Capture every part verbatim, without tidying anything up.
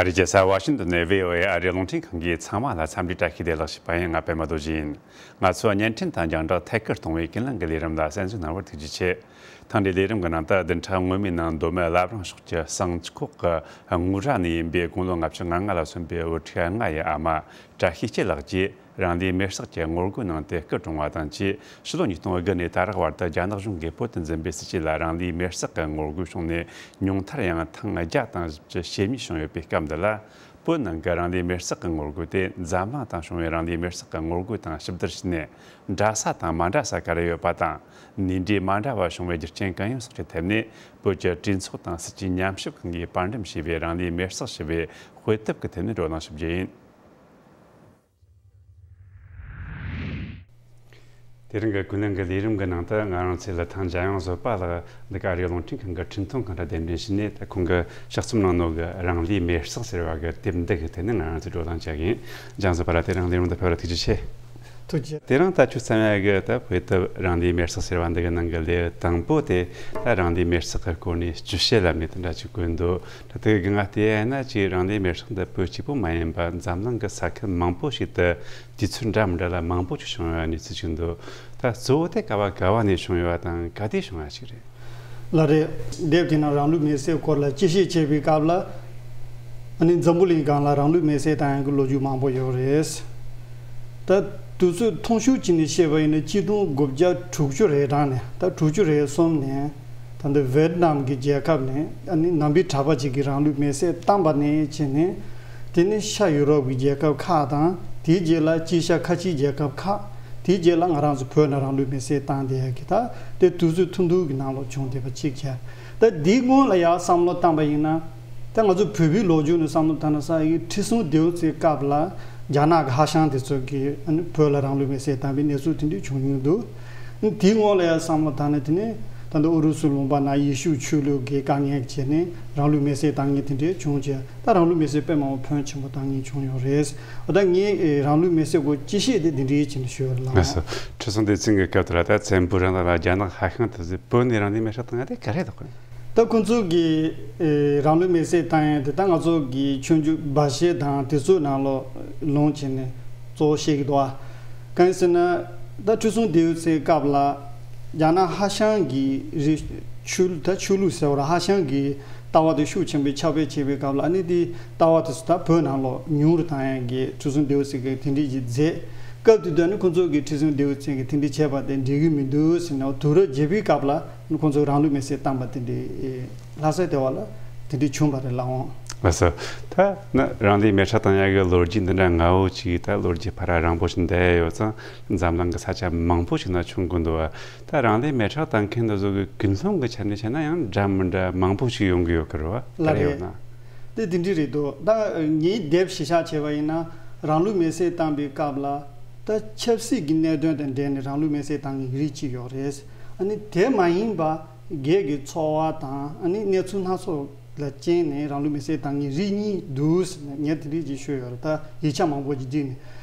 ཨ་རིའི་རྒྱལ་ས་ཝ་ཤིང་ཏོན་ནས་བྷི་ཨོ་ཨེ་ཨ་རིའི་རླུང་འཕྲིན་ཁང་གིས་ཚང་མ་ལ་འཚམས་འདྲི་བཀྲ་ཤིས་བདེ་ལེགས་ཞུས་པ་ཡིན། ང་པད་མ་རྡོ་རྗེ་ཡིན། ང་ཚོས་བརྙན་འཕྲིན་དང་རྒྱང་བསྒྲགས་ཐད་ཀར་གཏོང་བའི་ཀུན་གླེང་གི་ལས་རིམ་ལ་གསན་གཟིགས་གནང་བར་ཐུགས་རྗེ་ཆེ། ཐེངས་འདིའི་ལས་རིམ་གྱི་ནང་དུ་བདུན་ཕྲག་སྔོན་མའི་ནང་མདོ་སྨད་བླ་བྲང་ཕྱོགས་ཀྱི་བསང་ཁོག་གི་དངུལ་ར་ནས་ཡིན་པའི་དགུང་ལོ་ལྔ་བཅུ་ང་ལྔ་ལ་སོན་པའི་བུ་ཕྲུག་ལྔ་ཡི་ཨ་མ་བཀྲ་ཤིས་སྐྱིད་ལགས་ཀྱིས། རང་ལུས་མེར་བསྲེགས་ཀྱི་ངོ་རྒོལ་གནང་སྟེ་སྐུ་གྲོངས་པ་དང་བཅས། ཕྱི་ལོ་ཉིས་སྟོང་དགུ་ནས་ད་རག་བར་དུ་རྒྱ་ནག་གཞུང་གིས་བོད་དུ་འཛིན་པའི་སྲིད་བྱུས་ལ་རང་ལུས་མེར་བསྲེགས་ཀྱི་ངོ་རྒོལ་བྱུང་ནས། ཉུང་མཐར་ཡང་ཐེངས་བརྒྱ་དང་བཞི་བཅུ་ཞེ་གཉིས་བྱུང་ཡོད་པའི་སྐབས་འདི་ལ། བོད་ནང་གི་རང་ལུས་མེར་བསྲེགས་ཀྱི་ངོ་རྒོལ་དེ་འཛམ་གླིང་སྟེང་བྱུང་བའི་རང་ལུས་མེར་བསྲེགས་ཀྱི་ངོ་རྒོལ་དང་ཞིབ་བསྡུར་བྱས་ནས། འདྲ་ས་དང་མ་འདྲ་ས་ག་རེ་ཡོད་པ་དང་། ནུས་འབྲས་མ་འདྲ་བ་བྱུང་བའི་རྒྱུ་རྐྱེན་གང་ཡིན་སོགས་ཀྱི་ཐད་ནས། བོད་ཀྱི་གྲོས་ཚོགས་དང་སྲིད་བྱུས་ཉམས་ཞིབ་ཁང་གིས་པར་འགྲེམས་བྱས་པའི་རང་ལུས་མེར་བསྲེགས་ཞེས་པའི་དཔེ་དེབ་ཀྱི་ཐད་ནས་བགྲོ་གླེང་ཞུ་རྒྱུ་ཡིན། དེ་རིང་གི་ཀུན་གླེང་གི་ལས་རིམ་གྱི་ནང་དུ། ང་རང་ཚོའི་ལི་ཐང་འཇམ་དབྱངས་བཟོད་པ་ལགས་འདི་ག་ཨ་རིའི་རླུང་འཕྲིན་ཁང་གི་འཕྲིན་གཏོང་ཁང་དུ་གདན་འདྲེན་བྱས་ནས། ད་ཁོང་གིས་ཕྱག་རྩོམ་གནང་ནོ་གི་རང་ལུས་མེར་བསྲེགས་ཟེར་བ་གི་དེབ་འདི་གི་ཐད་ནས་ང་རང་ཚོས་བགྲོ་གླེང་བྱ་གི་ཡིན། འཇམ་དབྱངས་བཟོད་པ་ལགས། དེ་རིང་ལས་རིམ་དུ་ཕེབས་པར་ཐུགས་རྗེ་ཆེ། ཐུགས་རྗེ། དེ་རིང་ད་ཁྱོད་བརྩམས་ཡག་གི་ད་དཔེ་དེབ་རང་ལུས་མེར་བསྲེགས་ཟེར་བ་འདི་གི་ནང་གི་ལེའུ་དང་པོ་དེ། ད་རང་ལུས་མེར་བསྲེགས་ཀྱི་སྐོར་ནས་སྤྱི་བཤད་ལབ་ནས་དེ་འདྲ་ཅིག་བཀོད་འདུག་ད་དེ་གི་ང་བལྟས་ཡ་ན་ཅིག་རང་ལུས་མེར་བསྲེགས་འདི་བོད་གཅིག་པུ་མ་ཡིན་པ་འཛམ་གླིང་གི་ས་ཁུལ་མང་པོ་ཞིག་ཏུ་དུས་ཚོད་འདྲ་མི་འདྲ་ལ་མང་པོ་ཅིག་བྱུང་ཡོད་གནས་ཚུལ་ཅིག་འདུག་ད་གཙོ་བོ་དེ་ག་བ་ག་བ་ནས་བྱུང་ཡོད་པ་དང་ག་དུས་བྱུང་ཡ་ཞིག་རེད། ལགས་རེད། དེབ་དེ་ནང་རང་ལུས་མེར་བསྲེགས་སྐོར་ལ་སྤྱི་བཤད་བྱེད་པའི་སྐབས་ལ། ཨ་ནི་འཛམ་བུ་གླིང་སྒང་ལ་རང་ལུས་མེར་བསྲེགས་བཏང་ཡག་གི་ལོ་རྒྱུས་མང་པོ་ཡོད་རེད། ད་དུས་ཚོད་ཐུང་ཤོས་ཅིག་ནས་བཤད་པ་ཡིན་ན། གཅིག་སྟོང་དགུ་བརྒྱ་དྲུག་ཅུ་རེ་གྲངས་ནས། ད་དྲུག་ཅུ་རེ་གསུམ་ནས། ད་ལྟ་ཝེ་ཏི་ནམ་གྱི་རྒྱལ་ཁབ་ནས། ཨ་ནི་ནང་པའི་གྲྭ་པ་ཅིག་གིས་རང་ལུས་མེར་བསྲེགས་བཏང་པ་ནས་བྱས་ནས། དེ་ནི་ཤར་ཡུ་རོབ་ཀྱི་རྒྱལ་ཁབ་ཁག་དང་། དེའི་རྗེས་ལ་དཀྱིལ་ཤར་ཁ་ཆེའི་རྒྱལ་ཁབ་ཁག། དེའི་རྗེས་ལ་ང་རང་ཚོ་བོད་ནང་རང་ལུས་མེར་བསྲེགས་བཏང་བསྡད་ཡག་གི། ད་དེ་དུས་ཚོད་ཐུང་ཐུང་གི་ནང་ལོགས་བྱུང་བསྡད་པ་གཅིག་བྱས། ད་འདིའི་སྔོན་ལ་ཡར་བསམ་བློ་བཏང་པ་ཡིན་ན། ད་ང་ཚོ་བོད་པའི་ལོ་རྒྱུས་ནས་བསམ་བློ་བཏང་ན། ས་ཡི་ཁྲི་སྲོང་ལྡེའུ་བཙན་སྐབས་ལ་རྒྱ་ནག་གི་ཧྭ་ཤང་དེ་ཚོ་གིས་བོད་ལ་རང་ལུས་མེར་བསྲེགས་བཏང་པའི་གནས་ཚུལ་དེ་འདྲ་བྱུང་མྱོང་འདུག་དེའི་སྔོན་ལ་ཡར་བསམ་བློ་བཏང་ན། དེ་ནས་ད་ལྟ་ཨུ་རུ་སུ་ལུང་པ་ནང་ཡེ་ཤུ་ཆོས་ལུགས་ཀྱི་དཀའ་ངལ་བྱས་ནས་རང་ལུས་མེར་བསྲེགས་བཏང་མཁན་དེ་འདྲ་བྱུང་བྱས། ད་རང་ལུས་མེར་བསྲེགས་དཔེ་མང་པོ་ཕོན་ཆེན་པོ་བཏང་མཁན་བྱུང་ཡོད་རེད། འོ། ད་ངས་ཨེ་རང་ལུས་མེར་བསྲེགས་སྐོར་སྤྱི་བཤད་དེ་འདི་འདྲའི་ཆེད་དུ་ཞུ་བར་ལངས། ལགས་སོ། ཁྲི་སྲོང་ལྡེ་བཙན་གྱི་སྐབས་དེ་ལ་ད་བཙན་པོ་རང་དང་རྒྱ་ནག་ཧྭ་ཤང་དེ་ཚོས་བོད་ནས་རང་ལུས་མེར་བསྲེགས་བཏང་ཡ་དེ་ག་རེ་རེད་དོ། ད་ཁོང་ཚོ་གིས་ཨེ་རང་ལུས་མེར་བསྲེགས་བཏང་ཡ་དེ། ད་ང་ཚོ་གི་ཆོས་བརྒྱུད་སྦ་བཞེད་དང་དེ་ཚོའི་ནང་ལོགས་ལུང་བྱས་ནས་གཙོ་བོ་བཤད་ཀྱི་འདུག་ཨ། གང་ཡིན་ཟེར་ན། ད་ཁྲི་སྲོང་ལྡེའུ་བཙན་སྐབས་ལ་རྒྱ་ནག་ཧྭ་ཤང་གི་རི་ཆོས་ལུགས། ད་ཆོས་ལུགས་ཟེར་བ་ར། ཧྭ་ཤང་གི་ལྟ་བ་དེ་ཤུགས་ཆེན་པོས་ཁྱབ་སྤེལ་བྱེད་པའི་སྐབས་ལ། ཨ་ནི་དེ་ལྟ་བ་དེ་ཚོ་ད་བོད་ནང་ལོགས་ཉུང་རུ་བཏང་ཡག་གི་ཁྲི་སྲོང་ལྡེའུ་བཙན་གྱིས་དེ་འདྲས་ཀྱི་མཛད། སྐབས་དེ་དུས་ཨ་ནི་ཁོང་ཚོ་གིས་ཁྲི་སྲོང་ལྡེའུ་བཙན་གྱིས་དེ་འདྲས་བྱས་པ་དེ་འགྲིག་གི་མི་འདུག་ཟེར་ནས། དུས་རབས་བརྒྱད་པའི་སྐབས་ལ་ཁོང་ཚོས་རང་ལུས་མེར་བསྲེགས་བཏང་པ་དེ་འདྲས། ལྷ་སའི་ལྟེ་བ་ལ་དེ་འདྲས་བྱུང་བ་རེད་ལགས་འོང་། ལགས་སོ། ད་ནི་རང་ལུས་མེ་སྲེག་བཏང་ཡག་གི་ལོ་རྒྱུས་འདི་འདྲ་ངའོ་ཅིག་ད་ལོ་རྒྱུས་ཕར་ར་རིང་པོ་ཞིག་འདས་ཡོད་ཙང་། འཛམ་གླིང་གི་ས་ཆ་མང་པོ་ཞིག་ན་བྱུང་དགོས་འདུག་བ། ད་རང་ལུས་མེ་སྲེག་བཏང་མཁན་འདི་ཚོ་གི་ཀུན་སློང་གི་ཆ་ནས་བཤད་ན་ཡང་འདྲ་མི་འདྲ་མང་པོ་ཞིག་ཡོང་གི་ཡོད་ཀྱི་རེད་བ། ལགས་རེད། ག་རེ་ཡོད་ན། དེ་དེ་འདྲ་རེད་འདུག་ད་ངའི་དེབ་གཞི་བཞག་བྱས་པ་ཡིན་ན། རང་ལུས་མེ་སྲེག་བཏང་པའི་སྐབས་ལ་ད་ཆབ་སྲིད་ཀྱི་གནད་དོན་དང་འབྲེལ་ནས་རང་ལུས་མེ་སྲེག་བཏང་མཁན་རིགས་གཅིག་ཡོད་རེད། ཨ་ནི་དེ་མ་ཡིན་པ་སྒེར་གྱི་འཚོ་བ་དང་། ཨ་ནི་གནས་ཚུལ་སྣ་ཚོགས་ལ་རྐྱེན་ནས་རང་ལུས་མེ་སྲེག་བཏང་མཁན་རིགས་གཉིས་འདུག་ཟེར་ནས་ངས་དེ་འདྲས་ཅིག་ཤོད་ཡོད་རེད། ད་ཡིག་ཆ་མང་པོ་ཅིག་བསྒྲིགས་ནས།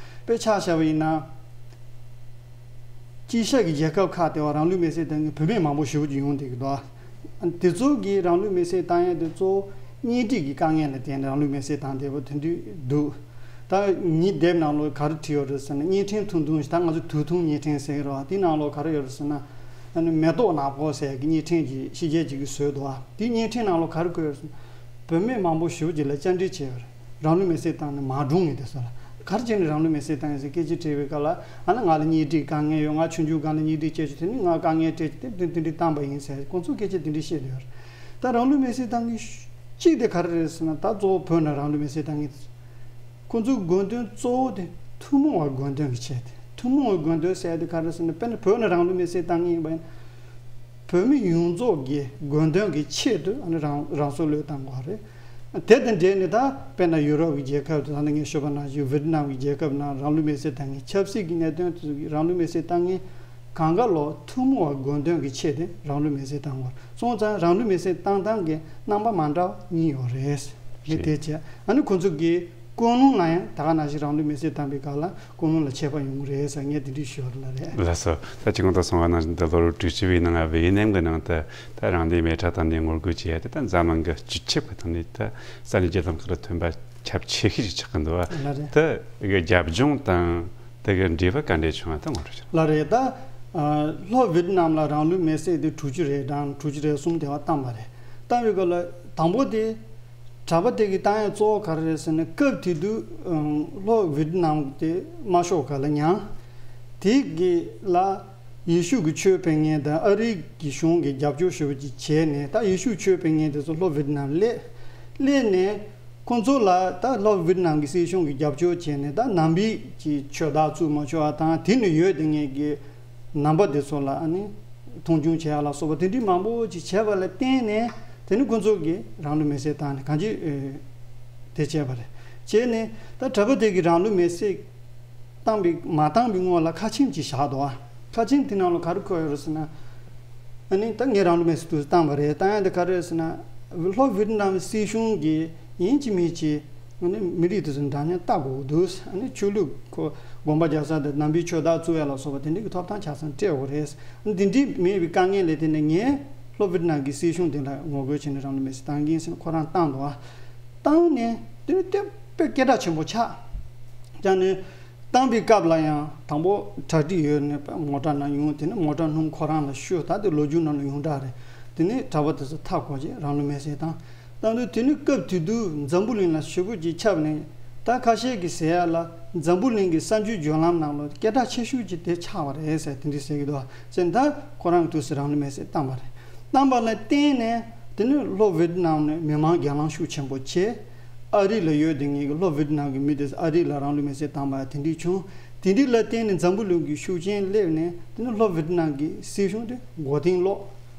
དཔེ་ཆ་བཞག་པ་ཡིན་ན། དཀྱིལ་ཤར་གྱི་རྒྱལ་ཁབ་ཁག་དེ་བ་རང་ལུས་མེ་སྲེག་བཏང་མཁན་བུད་མེད་མང་པོ་ཞེ་པོ་ཅིག་ཡོང་བསྡད་ཀྱི་འདུག་དེ་ཚོ་གིས་རང་ལུས་མེ་སྲེག་བཏང་ཡས་དེ་གཙོ་བོ་གཉེན་སྒྲིག་གི་དཀའ་ངལ་ལ་བརྟེན་ནས་རང་ལུས་མེ་སྲེག་བཏང་བསྡད་པ་དེ་འདྲས་འདུག་ད་ངའི་དེབ་ནང་ལོགས་ག་རེ་བྲིས་ཡོད་རེད་ཟེར་ན། གཉེན་འཕྲིན་ཐུང་ཐུང་ཞིག་ད་ང་ཚོ་དུས་ཐུང་གཉེན་འཕྲིན་ཟེར་གྱི་རེད་བ། དེའི་ནང་ལོགས་ག་རེ་ཡོད་རེད་ཟེར་ན། ཨ་ནི་མེ་ཏོག་ནག་པོ་ཟེར་གྱི་གཉེན་འཕྲིན་གྱི་ཕྱི་རྒྱལ་ཅིག་གིས་བཟོས་འདུག་བ། དེའི་གཉེན་འཕྲིན་ནང་ལོགས་ག་རེ་བཀོད་ཡོད་རེད་ཟེར་ན། བུད་མེད་མང་པོ་ཞེ་པོ་ཅིག་ལ་བཅར་འདྲི་བྱས་པ་རེད། རང་ལུས་མེ་སྲེག་བཏང་ནས་མ་གྲོངས་ངེས་དེ་ཚོ་ལ། ག་རེ་བྱས་ནས་རང་ལུས་མེ་སྲེག་བཏང་ཡིན་ཟེར་སྐད་ཆ་དྲིས་པའི་སྐབས་ལ། ཨ་ནི་ང་ལ་གཉེན་སྒྲིག་དཀའ་ངལ་ཡོད། ང་ཆུང་ཆུང་སྒང་ལ་གཉེན་སྒྲིག་བྱས་བྱས། དེ་ནི་ང་དཀའ་ངལ་འཕྲད་བྱས་དེ་དེ་དེ་འདྲ་བཏང་པ་ཡིན་ཟེར་ཁོང་ཚོས་སྐད་ཆ་དེ་འདྲ་བཤད་བསྡད་ཡོད་རེད། ད་རང་ལུས་མེ་སྲེག་བཏང་མཁན་གཅིག་དེ་ག་རེ་རེད་ཟེར་ན། ད་གཙོ་བོ་བོད་ནང་རང་ལུས་མེ་སྲེག་བཏང་མཁན་དེ་ཚོ། ཁོང་ཚོའི་དགོས་དོན་གཙོ་བོ་དེ་ཐུན་མོང་བ་དགོས་དོན་གྱི་ཆེད་དེ། ཐུན་མོང་བའི་དགོས་དོན་ཟེར་དེ་ག་རེ་ཟེར་ན། དཔེར་ན་བོད་ནང་རང་ལུས་མེ་སྲེག་བཏང་མཁན་ཡིན་པ་ཡིན་ན། བོད་མི་ཡོངས་རྫོགས་ཀྱི་དགོས་དོན་གྱི་ཆེད་དུ་ཨ་ནི་རང་རང་སྲོག་བློས་བཏང་དགོས་རེད། དེ་དང་འབྲེལ་ནས་ད་དཔེར་ན་ཡུ་རོབ་ཀྱི་རྒྱལ་ཁབ་དང་། ད་ནི་ངས་ཞུས་པ་ནང་བཞིན་ཝེ་ཏི་ནམ་གྱི་རྒྱལ་ཁབ་ནང་རང་ལུས་མེ་སྲེག་བཏང་མཁན། ཆབ་སྲིད་ཀྱི་གནད་དོན་དེ་ཚོ་གི་རང་ལུས་མེ་སྲེག་བཏང་མཁན་གང་ག་ལོག་ཐུན་མོང་བ་དགོས་དོན་གྱི་ཆེད་དུ་རང་ལུས་མེ་སྲེག་བཏང་དགོས། སོང་ཙང་རང་ལུས་མེ་སྲེག་བཏང་སྟངས་ཀྱི་རྣམ་པ་མ་འདྲ་བ་གཉིས་ཡོད་རེད། ངས་དེ་བྱས། ཨ་ནི་ཁོང་ཚོ་གི་ཀུན་སློང་ལ་ཡང་ད་ག་ནང་བཞིན་རང་ལུས་མེ་སྲེག་བཏང་པའི་སྐབས་ལ་ཀུན་སློང་ལ་ཁྱད་པར་ཡོང་གི་རེད་ཟེར་ངས་དེ་འདྲས་ཞུ་བ་ལ་རེད། ལགས་སོ། ད་ཅི་གོང་དུ་གསུངས་པ་ནང་བཞིན་དུ་ལོ་རབས་དྲུག་ཅུ་བའི་ནང་ཝེ་ཡེ་ནམ་གྱི་ནང་དུ་ད་རང་ལུས་མེ་སྲེག་བཏང་ནས་ངོ་རྒོལ་བྱས་ཏེ། ད་འཛམ་གླིང་གི་སྤྱི་ཁྱབ་ཀྱི་ཐོག་ནས་ད་ས་གནས་རྒྱལ་ཁམས་ཁག་ཏུ་ཐོན་པ་ ཁྱབ་ཆེ་ཤོས་ཅིག་ཆགས་ཀྱི་འདུག་བ། ལགས་རེད། དེ་གི་རྒྱབ་ལྗོངས་དང་དེ་གི་འབྲེལ་བ་ག་འདྲས་བྱུང་བ་དེ་ངོ་སྤྲོད་ཅིག་ལགས་རེད། ད་ལྷོ་ཝེ་ཏི་ནམ་ལ་རང་ལུས་མེར་སྲེག་དེ་དྲུག་ཅུ་རེ་གྲངས་དྲུག་ཅུ་རེ་གསུམ་དེ་བ་བཏང་བ་རེད། བཏང་བའི་སྐབས་ལ་དང་པོ་དེ་གྲྭ་པ་དེ་གི་བཏང་ཡ་གཙོ་བོ་ག་རེ་རེད་ཟེར་ན། སྐབས་དེ་དུས་ལྷོ་ཝེ་ཏི་ནམ་དེ་དམར་ཤོག་ག་ལ་མྱངས། དེ་གི་ལ་ཡེ་ཤུ་གི་ཆོས་སྤེལ་མཁན་དང་ཨ་རི་གི་གཞུང་གི་རྒྱབ་སྐྱོར་ཞེ་པོ་ཅིག་བྱས་ནས། ད་ཡེ་ཤུ་ཆོས་སྤེལ་མཁན་དེ་ཚོ་ལྷོ་ཝེ་ཏི་ནམ་སླེབས། སླེབས་ནས་ཁོང་ཚོ་ལ་ད་ལྷོ་ཝེ་ཏི་ནམ་གི་སྲིད་གཞུང་གི་རྒྱབ་སྐྱོར་བྱས་ནས། ད་ནང་པའི་གི་ཆོས་དར་བཙུགས་མ་བཅུག་པ་དང་། དེ་ནས་ཡོད་དེ་ངེད་ཀྱི་ནང་པ་དེ་ཚོ་ལ་ཨ་ནི་མཐོང་ཆུང་བྱེད་ཡ་ལ་སོགས་པ་དེ་འདྲའི་མང་པོ་ཅིག་བྱས་པ་ལ་བརྟེན་ནས། དེ་ནི་ཁོ་ཚོ་གིས་རང་ལུས་མེར་སྲེག་བཏང་ནས་གང་ཅི་དེ་བྱས་པ་རེད། བྱས་ནས་ད་གྲྭ་པ་དེ་གིས་རང་ལུས་མེར་སྲེག་བཏང་བའི་མ་བཏང་བའི་སྔོན་ལ་ཁ་ཆེམས་ཅིག་བཞག་འདུག་ཨ། ཁ་ཆེམས་དེ་ནང་ལ་ག་རེ་འཁོད་ཡོད་རེད་ཟེར་ན། ཨ་ནི་ད་ངས་རང་ལུས་མེར་སྲེག་དུས་བཏང་བ་རེད། བཏང་ཡ་དེ་ག་རེ་རེད་ཟེར་ན། ལྷོ་ཝེ་ཏི་ནམ་སྲིད་གཞུང་གིས་ཡིན་གཅིག་མིན་གཅིག་ཨ་ནི་མི་རིགས་དེ་ཚོ་འདྲ་མཉམ་ལྟ་དགོས་འདུག་ཨ་ནི་ཆོས་ལུགས་ཁོ་དགོན་པ་རྒྱག་ས་དང་ནང་པའི་ཆོས་དར་བཙུགས་ཡ་ལ་སོགས་པ་དེ་འདྲའི་གི་ཐོབ་ཐང་ཆ་ཚང་སྤྲད་དགོས་རེད། ཨ་ནི་དེ་འདྲའི་མེད་པའི་དཀའ་ངལ་ལས་དེ་ནས་ངས་ལྷོ་ཝེ་ཏི་ནམ་གྱི་སྲིད་གཞུང་དེ་ལ་ངོ་རྒོལ་བྱས་ནས་རང་ལུས་མེར་སྲེག་བཏང་གི་ཡིན་ཟེར་ནས་ཁོ་རང་བཏང་འདུག་ཨ། བཏང་ནས་དེ་ནི་དེ་དཔེ་སྐད་གྲགས་ཆེན་པོ་ཆགས། ཀྱང་ནི་བཏང་བའི་སྐབས་ལ་ཡང་དང་པོ་གྲ་སྒྲིག་ཡོད་ནས་མོ་ཊ་ནང་ཡོང་། དེ་ནས་མོ་ཊ་སྣུམ་ཁོ་རང་ལ་བཤུས། ད་དེ་ལོ་རྒྱུས་ནང་ལ་ཡོངས་གྲགས་རེད། དེ་ནས་གྲྭ་པ་དེ་ཚོ་མཐའ་བསྐོར་བྱས་རང་ལུས་མེར་སྲེག་བཏང་། བཏང་དུས་དེ་ནས་སྐབས་དེ་དུས་འཛམ་བུ་གླིང་ལ་ཞེ་པོ་ཅིག་ཁྱབ་ནས། ད་ཁ་ཤས་ཀྱིས་ཟེར་ཡ་ལ་འཛམ་བུ་གླིང་གི་གསར་འགྱུར་བརྒྱུད་ལམ་ནང་ལ་སྐད་གྲགས་ཆེ་ཤོས་ཅིག་དེ་ཆགས་པ་རེད་ཟེར། དེ་འདྲ་ཟེར་གྱི་འདུག་ཟེར། ད་ཁོ་རང་གི་དུས་སུ་རང་ལུས་མེར་སྲེག་བཏང་བ་རེད། བཏང་བ་ལ་བརྟེན་ནས་དེ་ནས་ལྷོ་ཝེ་ཏི་ནམ་ནས་མི་མང་སྒེར་ལངས་ཤུགས་ཆེན་པོ་བྱས། ཨ་རི་ལ་ཡོད་དེ་ངེད་ཀྱི་ལྷོ་ཝེ་ཏི་ནམ་གྱི་མི་དེ་ཨ་རི་ལ་རང་ལུས་མེར་སྲེག་བཏང་བ་དེ་འདྲ་བྱུང་། དེ་འདྲ་ལ་བརྟེན་ནས་འཛམ་བུ་གླིང་གི་ཤུགས་རྐྱེན་སླེབས་ནས། དེ་ནས་ལྷོ་ཝེ་ཏི་ནམ་གྱི་སྲིད་གཞུང་དེ་མགོ་རྟིང་སློག་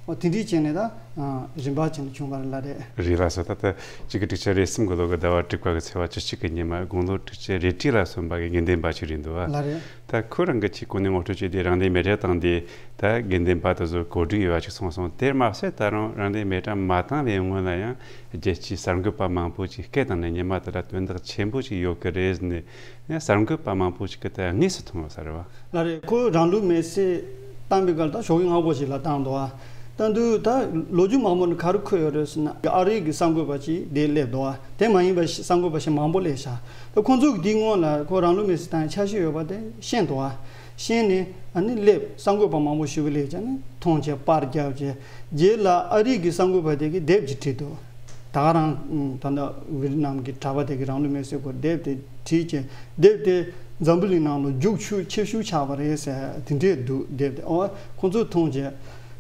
འོ་དེ་འདྲ་བྱས་ནས་ད་རིམ་པ་བྱས་ནས་བྱུང་བ་རེད་ལགས། རེད། ལགས་སོ། ད་ལྟ་གཅིག་དགུ་དྲུག་ཅུ་རེ་གསུམ་གྱི་ལོ་གི་ཟླ་བ་དྲུག་པ་གི་ཚེས་པ་བཅུ་གཅིག་གི་ཉི་མ་དགུང་ལོ་དྲུག་ཅུ་རེ་གཅིག་ལ་སོན་པ་གི་དགེ་འདུན་པ་ཅིག་རེད་འདུག་བ། ལགས་རེད། ད་ཁོ་རང་གི་ཆེད་གོ་གནས་ངོ་སྤྲོད་བྱས་ཏེ་རང་ལུས་མེ་སྲེག་བཏང་སྟེ་ད་དགེ་འདུན་པ་དེ་ཚོ་གོ་སྒྲིག་ཡོད་པ་ཅིག་གསུངས་སོང་། དེར་མ་ཟད་ད་རུང་རང་ལུས་མེ་སྲེག་མ་བཏང་བའི་སྔོན་ལ་ཡང་རྒྱལ་སྤྱིའི་གསར་འགོད་པ་མང་པོ་ཅིག་སྐད་བཏང་ནས་ཉི་མ་དེ་ལ་དོན་དག་ཆེན་པོ་ཅིག་ཡོད་ཀྱི་རེད་ཟེར་ནས་གསར་འགོད་པ་མང་པོ་ཅིག་གིས་ད་དངོས་སུ་མཐོང་ཡོད་ས་རེད་བ། ལགས་རེད། ཁོས་རང་ལུས་མེར་སྲེག་བཏང་བའི་སྐབས་ད་ཞོགས་ཀྱི་སྔ་པོ་ཞིག་ལ་བཏང་འདུག་བ། བཏང་དུས་ད་ལོ་རྒྱུས་མང་པོ་ནང་ག་རེ་འཁོད་ཡོད་རེད་ཟེར་ན། ཨ་རི་གི་གསར་འགོད་པ་ཅིག་དེ་སླེབས་འདུག་བ། དེ་མ་ཡིན་པ་ཞིག་གསར་འགོད་པ་ཞིག་མང་པོ་སླེབས་ཤག་ད་ཁོང་ཚོ་གིས་དེའི་སྔོན་ལ་ཁོ་རང་ལུས་མེར་སྲེག་བཏང་འཆར་གཞི་ཡོད་པ་དེ་ཤེས་འདུག་བ། ཤེས་ནས་ཨ་ནི་སླེབས། གསར་འགོད་པ་མང་པོ་ཞིག་སླེབས་བྱས་ནས་མཐོང་བྱས་པར་བརྒྱབ་བྱས། རྗེས་ལ་ཨ་རི་གི་གསར་འགོད་པ་དེ་གིས་དེབ་ཅིག་བྲིས་འདུག་ད་ག་རང་ད་ལྟ་ཝེ་ཏི་ནམ་གྱི་གྲྭ་པ་དེ་གིས་རང་ལུས་མེར་སྲེག་སྐོར་དེབ་དེ་བྲིས་བྱས། དེབ་དེ་འཛམ་བུ་གླིང་ནང་ལ་རྒྱུགས་ཤུགས་ཆེ་ཤོས་ཆགས་པ་རེད་ཟེར། དེ་འདྲས་འདུག་དེབ་དེ། ཨོ་ཁོང་ཚོས་མཐོང་བྱས།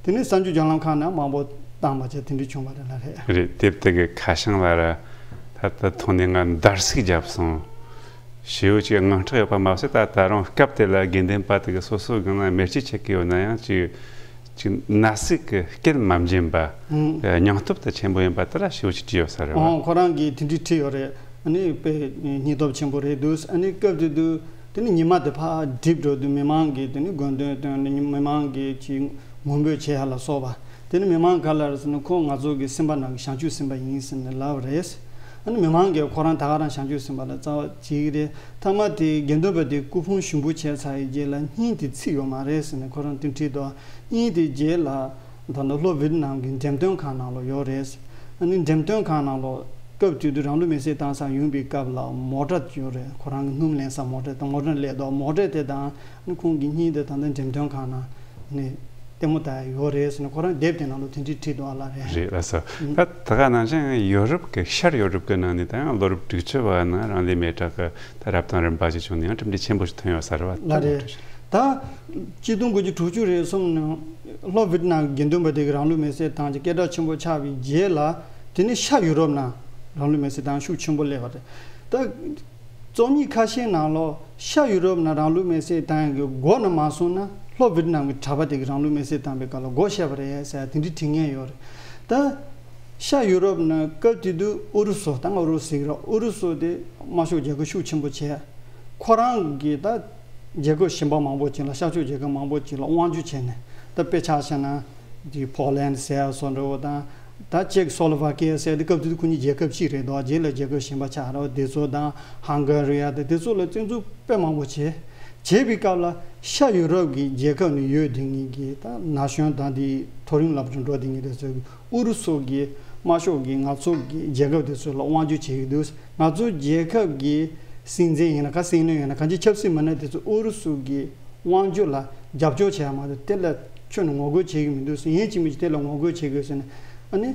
དེ་ནས་གསར་འགྱུར་བརྒྱུད་ལམ་ཁག་ནང་མང་པོ་བཏང་བ་བྱས། དེ་འདྲས་བྱུང་བ་རེད་ལགས། རེད། རེད། དེབ་དེ་གི་ཁ་བྱང་ལ་ར་ད་ལྟ་མཐོང་ནས་ང་འདར་སིག་བརྒྱབ་སོང་། ཞེ་པོ་ཅིག་དངངས་སྐྲག་ཡོད་པ་མ་ཟད། ད་ད་རུང་སྐབས་དེ་ལ་དགེ་འདུན་པ་དེ་གིས་སོ་སོའི་སྒང་ལ་མེ་ལྕེ་མཆེད་ཀྱི་ཡོད་ན་ཡང་ཅིག་ཅིག་ན་ཟུག་གི་སྐད་མ་འབྱིན་པ། ཨང་། སྙིང་སྟོབས་དེ་ཆེན་པོ་ཡིན་པ་དེ་ལ་ཞེ་པོ་ཅིག་བྲིས་ཡོད་ས་རེད་བ། ཨང་། ཁོ་རང་གིས་དེ་འདྲས་བྲིས་ཡོད་རེད། ཨ་ནི་དཔེ་སྙིང་སྟོབས་ཆེན་པོ་རེད་འདུག་ཨ་ནི་སྐབས་དེ་དུས་དེ་ནི་ཉི་མ་དེ་ཕར་འགྲིབ་འགྲོ་དུས་མི་མང་གིས་དེ་ནི་དགོས་འདུན་བཏོན་ནས་མི་མང་གིས་ཅིག་ངུ་འབོད་བྱེད་ཡ་ལ་སོགས་པ། དེ་ནི་མི་མང་ག་ལ་རེད་ཟེར་ན། ཁོ་ང་ཚོ་གི་སེམས་པ་ནང་གི་བྱང་ཆུབ་སེམས་དཔའ་ཡིན་ཟེར་ནས་ལབ་པ་རེད། ཨ་ནི་མི་མང་གིས་ཁོ་རང་ད་ག་རང་བྱང་ཆུབ་སེམས་དཔའ་ལ་རྩ་བ་བྱེད་ཀྱི་རེད། མཐའ་མ་དེ་དགེ་འདུན་པ་དེ་སྐུ་ཕུང་ཞུགས་འབུལ་བྱས་ཚར་བའི་རྗེས་ལ་སྙིང་དེ་ཚིག་ཡོད་མ་རེད་ཟེར་ནས་ཁོ་རང་དེ་བྲིས་འདུག་སྙིང་དེ་རྗེས་ལ་ད་ལྟ་ལྷོ་ཝེ་ཏི་ནམ་གྱི་འགྲེམས་སྟོན་ཁང་ནང་ལ་ཡོད་རེད། ཨ་ནི་འགྲེམས་སྟོན་ཁང་ནང་ལ་སྐབས་དེ་དུས་རང་ལུས་མེར་སྲེག་བཏང་ས་ཡོང་བའི་སྐབས་ལ་མོ་ཊ་ཡོད་རེད། ཁོ་རང་གི་སྣུམ་ལེན་ས་མོ་ཊ་དང་། མོ་ཊ་སླེབས་འདུག་མོ་ཊ་དེ་དང་ཨ་ནི་ཁོང་གི་སྙིང་དེ་ད་ལྟ་འགྲེམས་སྟོན་ཁང་ནང་ནས་ལྟད་མོ་ལྟ་ཡ་ཡོད་རེད་ཟེར་ནས་ཁོ་རང་དེབ་དེ་ནང་ལ་དེ་འདྲས་བྲིས་འདུག་ཨ་ལགས། རེད། རེད་ལགས་སོ། ཨང་། ད་ད་ག་ནང་བཞིན་ཡོ་རོབ་ཀྱི་ཤར་ཡོ་རོབ་ཀྱི་ནང་ནས་ད་ཡང་ལོ་རབས་དྲུག་ཅུ་བ་ནང་རང་ལུས་མེ་སྲེག་གི་ད་རབ་དང་རིམ་པ་ཞིག་བྱུང་ནས་ཡང་གྲུབ་འབྲས་ཆེན་པོ་ཞིག་ཐོན་ཡོད་ས་རེད་བ། ལགས་རེད། ད་གཅིག་སྟོང་དགུ་བརྒྱ་དྲུག་ཅུ་རེ་གསུམ་ནང་ལྷོ་ཝེ་ཏི་ནམ་གྱི་དགེ་འདུན་པ་དེ་གིས་རང་ལུས་མེར་སྲེག་བཏང་རྗེས་སྐད་གྲགས་ཆེན་པོ་ཆགས་པའི་རྗེས་ལ། དེ་ནས་ཤར་ཡུ་རོབ་ནང་རང་ལུས་མེར་སྲེག་བཏང་ཤུགས་ཆེན་པོ་སླེབས་པ་རེད། ད། རྩོམ་ཡིག་ཁ་ཤས་ནང་ལོགས་ཤར་ཡུ་རོབ་ནང་རང་ལུས་མེར་སྲེག་བཏང་ཡག་གི་འགོ་ནས་མ་སོང་ན་ལྷོ་ཝེ་ཏི་ནམ་གྱི་གྲྭ་པ་དེ་གིས་རང་ལུས་མེར་སྲེག་བཏང་པའི་སྐབས་ལ་འགོ་བཤད་པ་རེད་ཟེར་དེ་འདྲའི་དྲི་ངན་ཡོད་རེད། ད་ཤར་ཡུ་རོབ་ནང་སྐབས་དེ་དུས་ཨུ་རུ་སུ། ད་ང་ཨུ་རུ་སུ་ཟེར་གི་རེད། ཨུ་རུ་སུ་དེ་དམར་ཤོག་རྒྱལ་ཁབ་ཤུགས་ཆེན་པོ་བྱས། ཁོ་རང་གིས་ད་རྒྱལ་ཁབ་གཞན་པ་མང་པོ་ཅིག་ལ། ཤར་ཕྱོགས་རྒྱལ་ཁབ་མང་པོ་ཅིག་ལ་དབང་སྒྱུར་བྱས་ནས། ད་དཔེ་ཆ་བཞག་ན། དེ་ཕོ་ལན་ཟེར་ཡ་བཟོ་འདྲ་བོ་དང་། ད་ཅེཀ་སོ་ལོ་ཝ་ཀི་ཡ་ཟེར་དེ་སྐབས་དེ་དུས་ཁོ་གཉིས་རྒྱལ་ཁབ་གཅིག་རེད་འདུག་རྗེས་ལ་རྒྱལ་ཁབ་གཞན་པ་ཆགས་རེད་བ། དེ་ཚོ་དང་ཧང་ག་རི་ཡ་དེ་དེ་ཚོ་ལ་བཙན་འཛུལ་དཔེ་མང་པོ་བྱས། བྱས་པའི་སྐབས་ལ་ཤར་ཡུ་རོབ་ཀྱི་རྒྱལ་ཁབ་ནས་ཡོད་དེ་ངེད་ཀྱི་ད་ན་གཞོན་དང་དེ་མཐོ་རིམ་སློབ་གྲྭ་འགྲོ་དེ་ངེད་དེ་ཚོ་གི་ཨུ་རུ་སུ་གི་ དམར་ཤོག་གིས་ང་ཚོ་གི་རྒྱལ་ཁབ་དེ་ཚོ་ལ་དབང་སྒྱུར་བྱེད་ཀྱི་འདུག་ང་ཚོ་རྒྱལ་ཁབ་ཀྱི་སྲིད་འཛིན་ཡིན་ན་ག་སྲིད་བློན་ཡིན་ན་གང་ཅི་ཆབ་སྲིད་མི་སྣ་དེ་ཚོ་ཨུ་རུ་སུ་གི་དབང་སྒྱུར་ལ་རྒྱབ་སྐྱོར་བྱེད་ཡ་མ་གཏོགས་དེ་ལ་ཁྱོན་ནས་ངོ་རྒོལ་བྱེད་ཀྱི་མི་འདུག་ཟེར། ཡིན་གཅིག་མིན་གཅིག་དེ་ལ་ངོ་རྒོལ་བྱེད་དགོས་ཟེར་ནས་ཨ་ནི་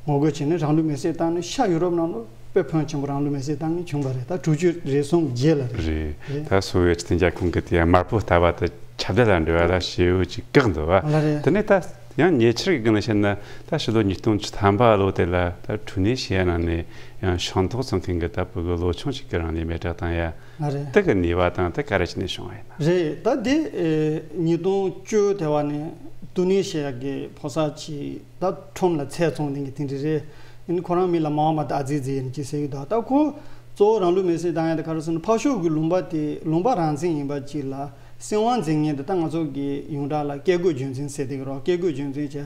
ངོ་རྒོལ་བྱས་ནས་རང་ལུས་མེར་སྲེག་བཏང་ནས་ཤ་ཡུ་རོབ་ནང་ལ་དཔེ་ཕོན་ཆེན་པོ་རང་ལུས་མེར་སྲེག་བཏང་མཁན་བྱུང་བ་རེད། ད་དྲུག་ཅུ་རེ་ཟུང་རྗེས་ལ་རེད། རེད། ད་སོ་ཝེ་ཊི་མཐུན་ཆ་ཁོངས་ཀྱི་དེ་དམར་པོ་ལྟ་བ་དེ་ཁྱབ་གདལ་ལ་འགྲོ་བ་ལ་ཞེ་པོ་ཅིག་བཀག་འདུག་བ། ལ་རེད། དེ་ནས་ད་ཡང་ཉེ་ཆར་གྱི་སྒང་ལ་བཤད་ན་ད་ཕྱི་ལོ་ཉིས་སྟོང་བཅུ་ཐམ་པ་ལོ་དེ་ལ་ད་ཀྲུ་ནེ་ཤི་ཡ་ནང་ནས་ཡང་ཤིང་ཏོག་བཙོང་མཁན་གྱི་ད་ཕྲུ་གུ་ལོ་ཆུང་ཞིག་གི་རང་ལུས་མེ་སྲེག་བཏང་ཡ། ལ་རེད། དེ་གི་ནུས་པ་དང་དེ་ག་རེ་བྱས་ནས་བྱུང་བ་ཡིན་ན། རེད། ད་དེ་ཨེ་ཉིས་སྟོང་བཅུ་དེ་བ་ནས་ཏུ་ནི་ཤི་ཡ་གི་ཕོ་གསར་གྱིས་ད་ཁྲོམ་ལ་ཚལ་བཙོང་མཁན་གྱི་དེ་འདྲ་རེད། ཡིན་ཁོ་རང་མིང་ལ་མོ་ཧ་མད་ཨ་ཛི་ཛི་ཡིན་གྱི་ཟེར་གྱི་འདུག་ད་ཁོ་གཙོ་བོ་རང་ལུས་མེར་སྲེག་བཏང་ཡ་དེ་ག་རེ་ཟེར་ན་ཕར་ཕྱོགས་ཀྱི་ལུང་པ་དེ་ལུང་པ་རང་བཙན་ཡིན་པ་ཅིག་ལ་སྲིད་དབང་འཛིན་མཁན་དེ་ད་ང་ཚོ་གི་ཡོངས་གྲགས་ལ་སྐད་དགོས་རྒྱུ་མཚན་ཟེར་དེ་གི་རོགས། སྐད་དགོས་རྒྱུ་མཚན་བྱས་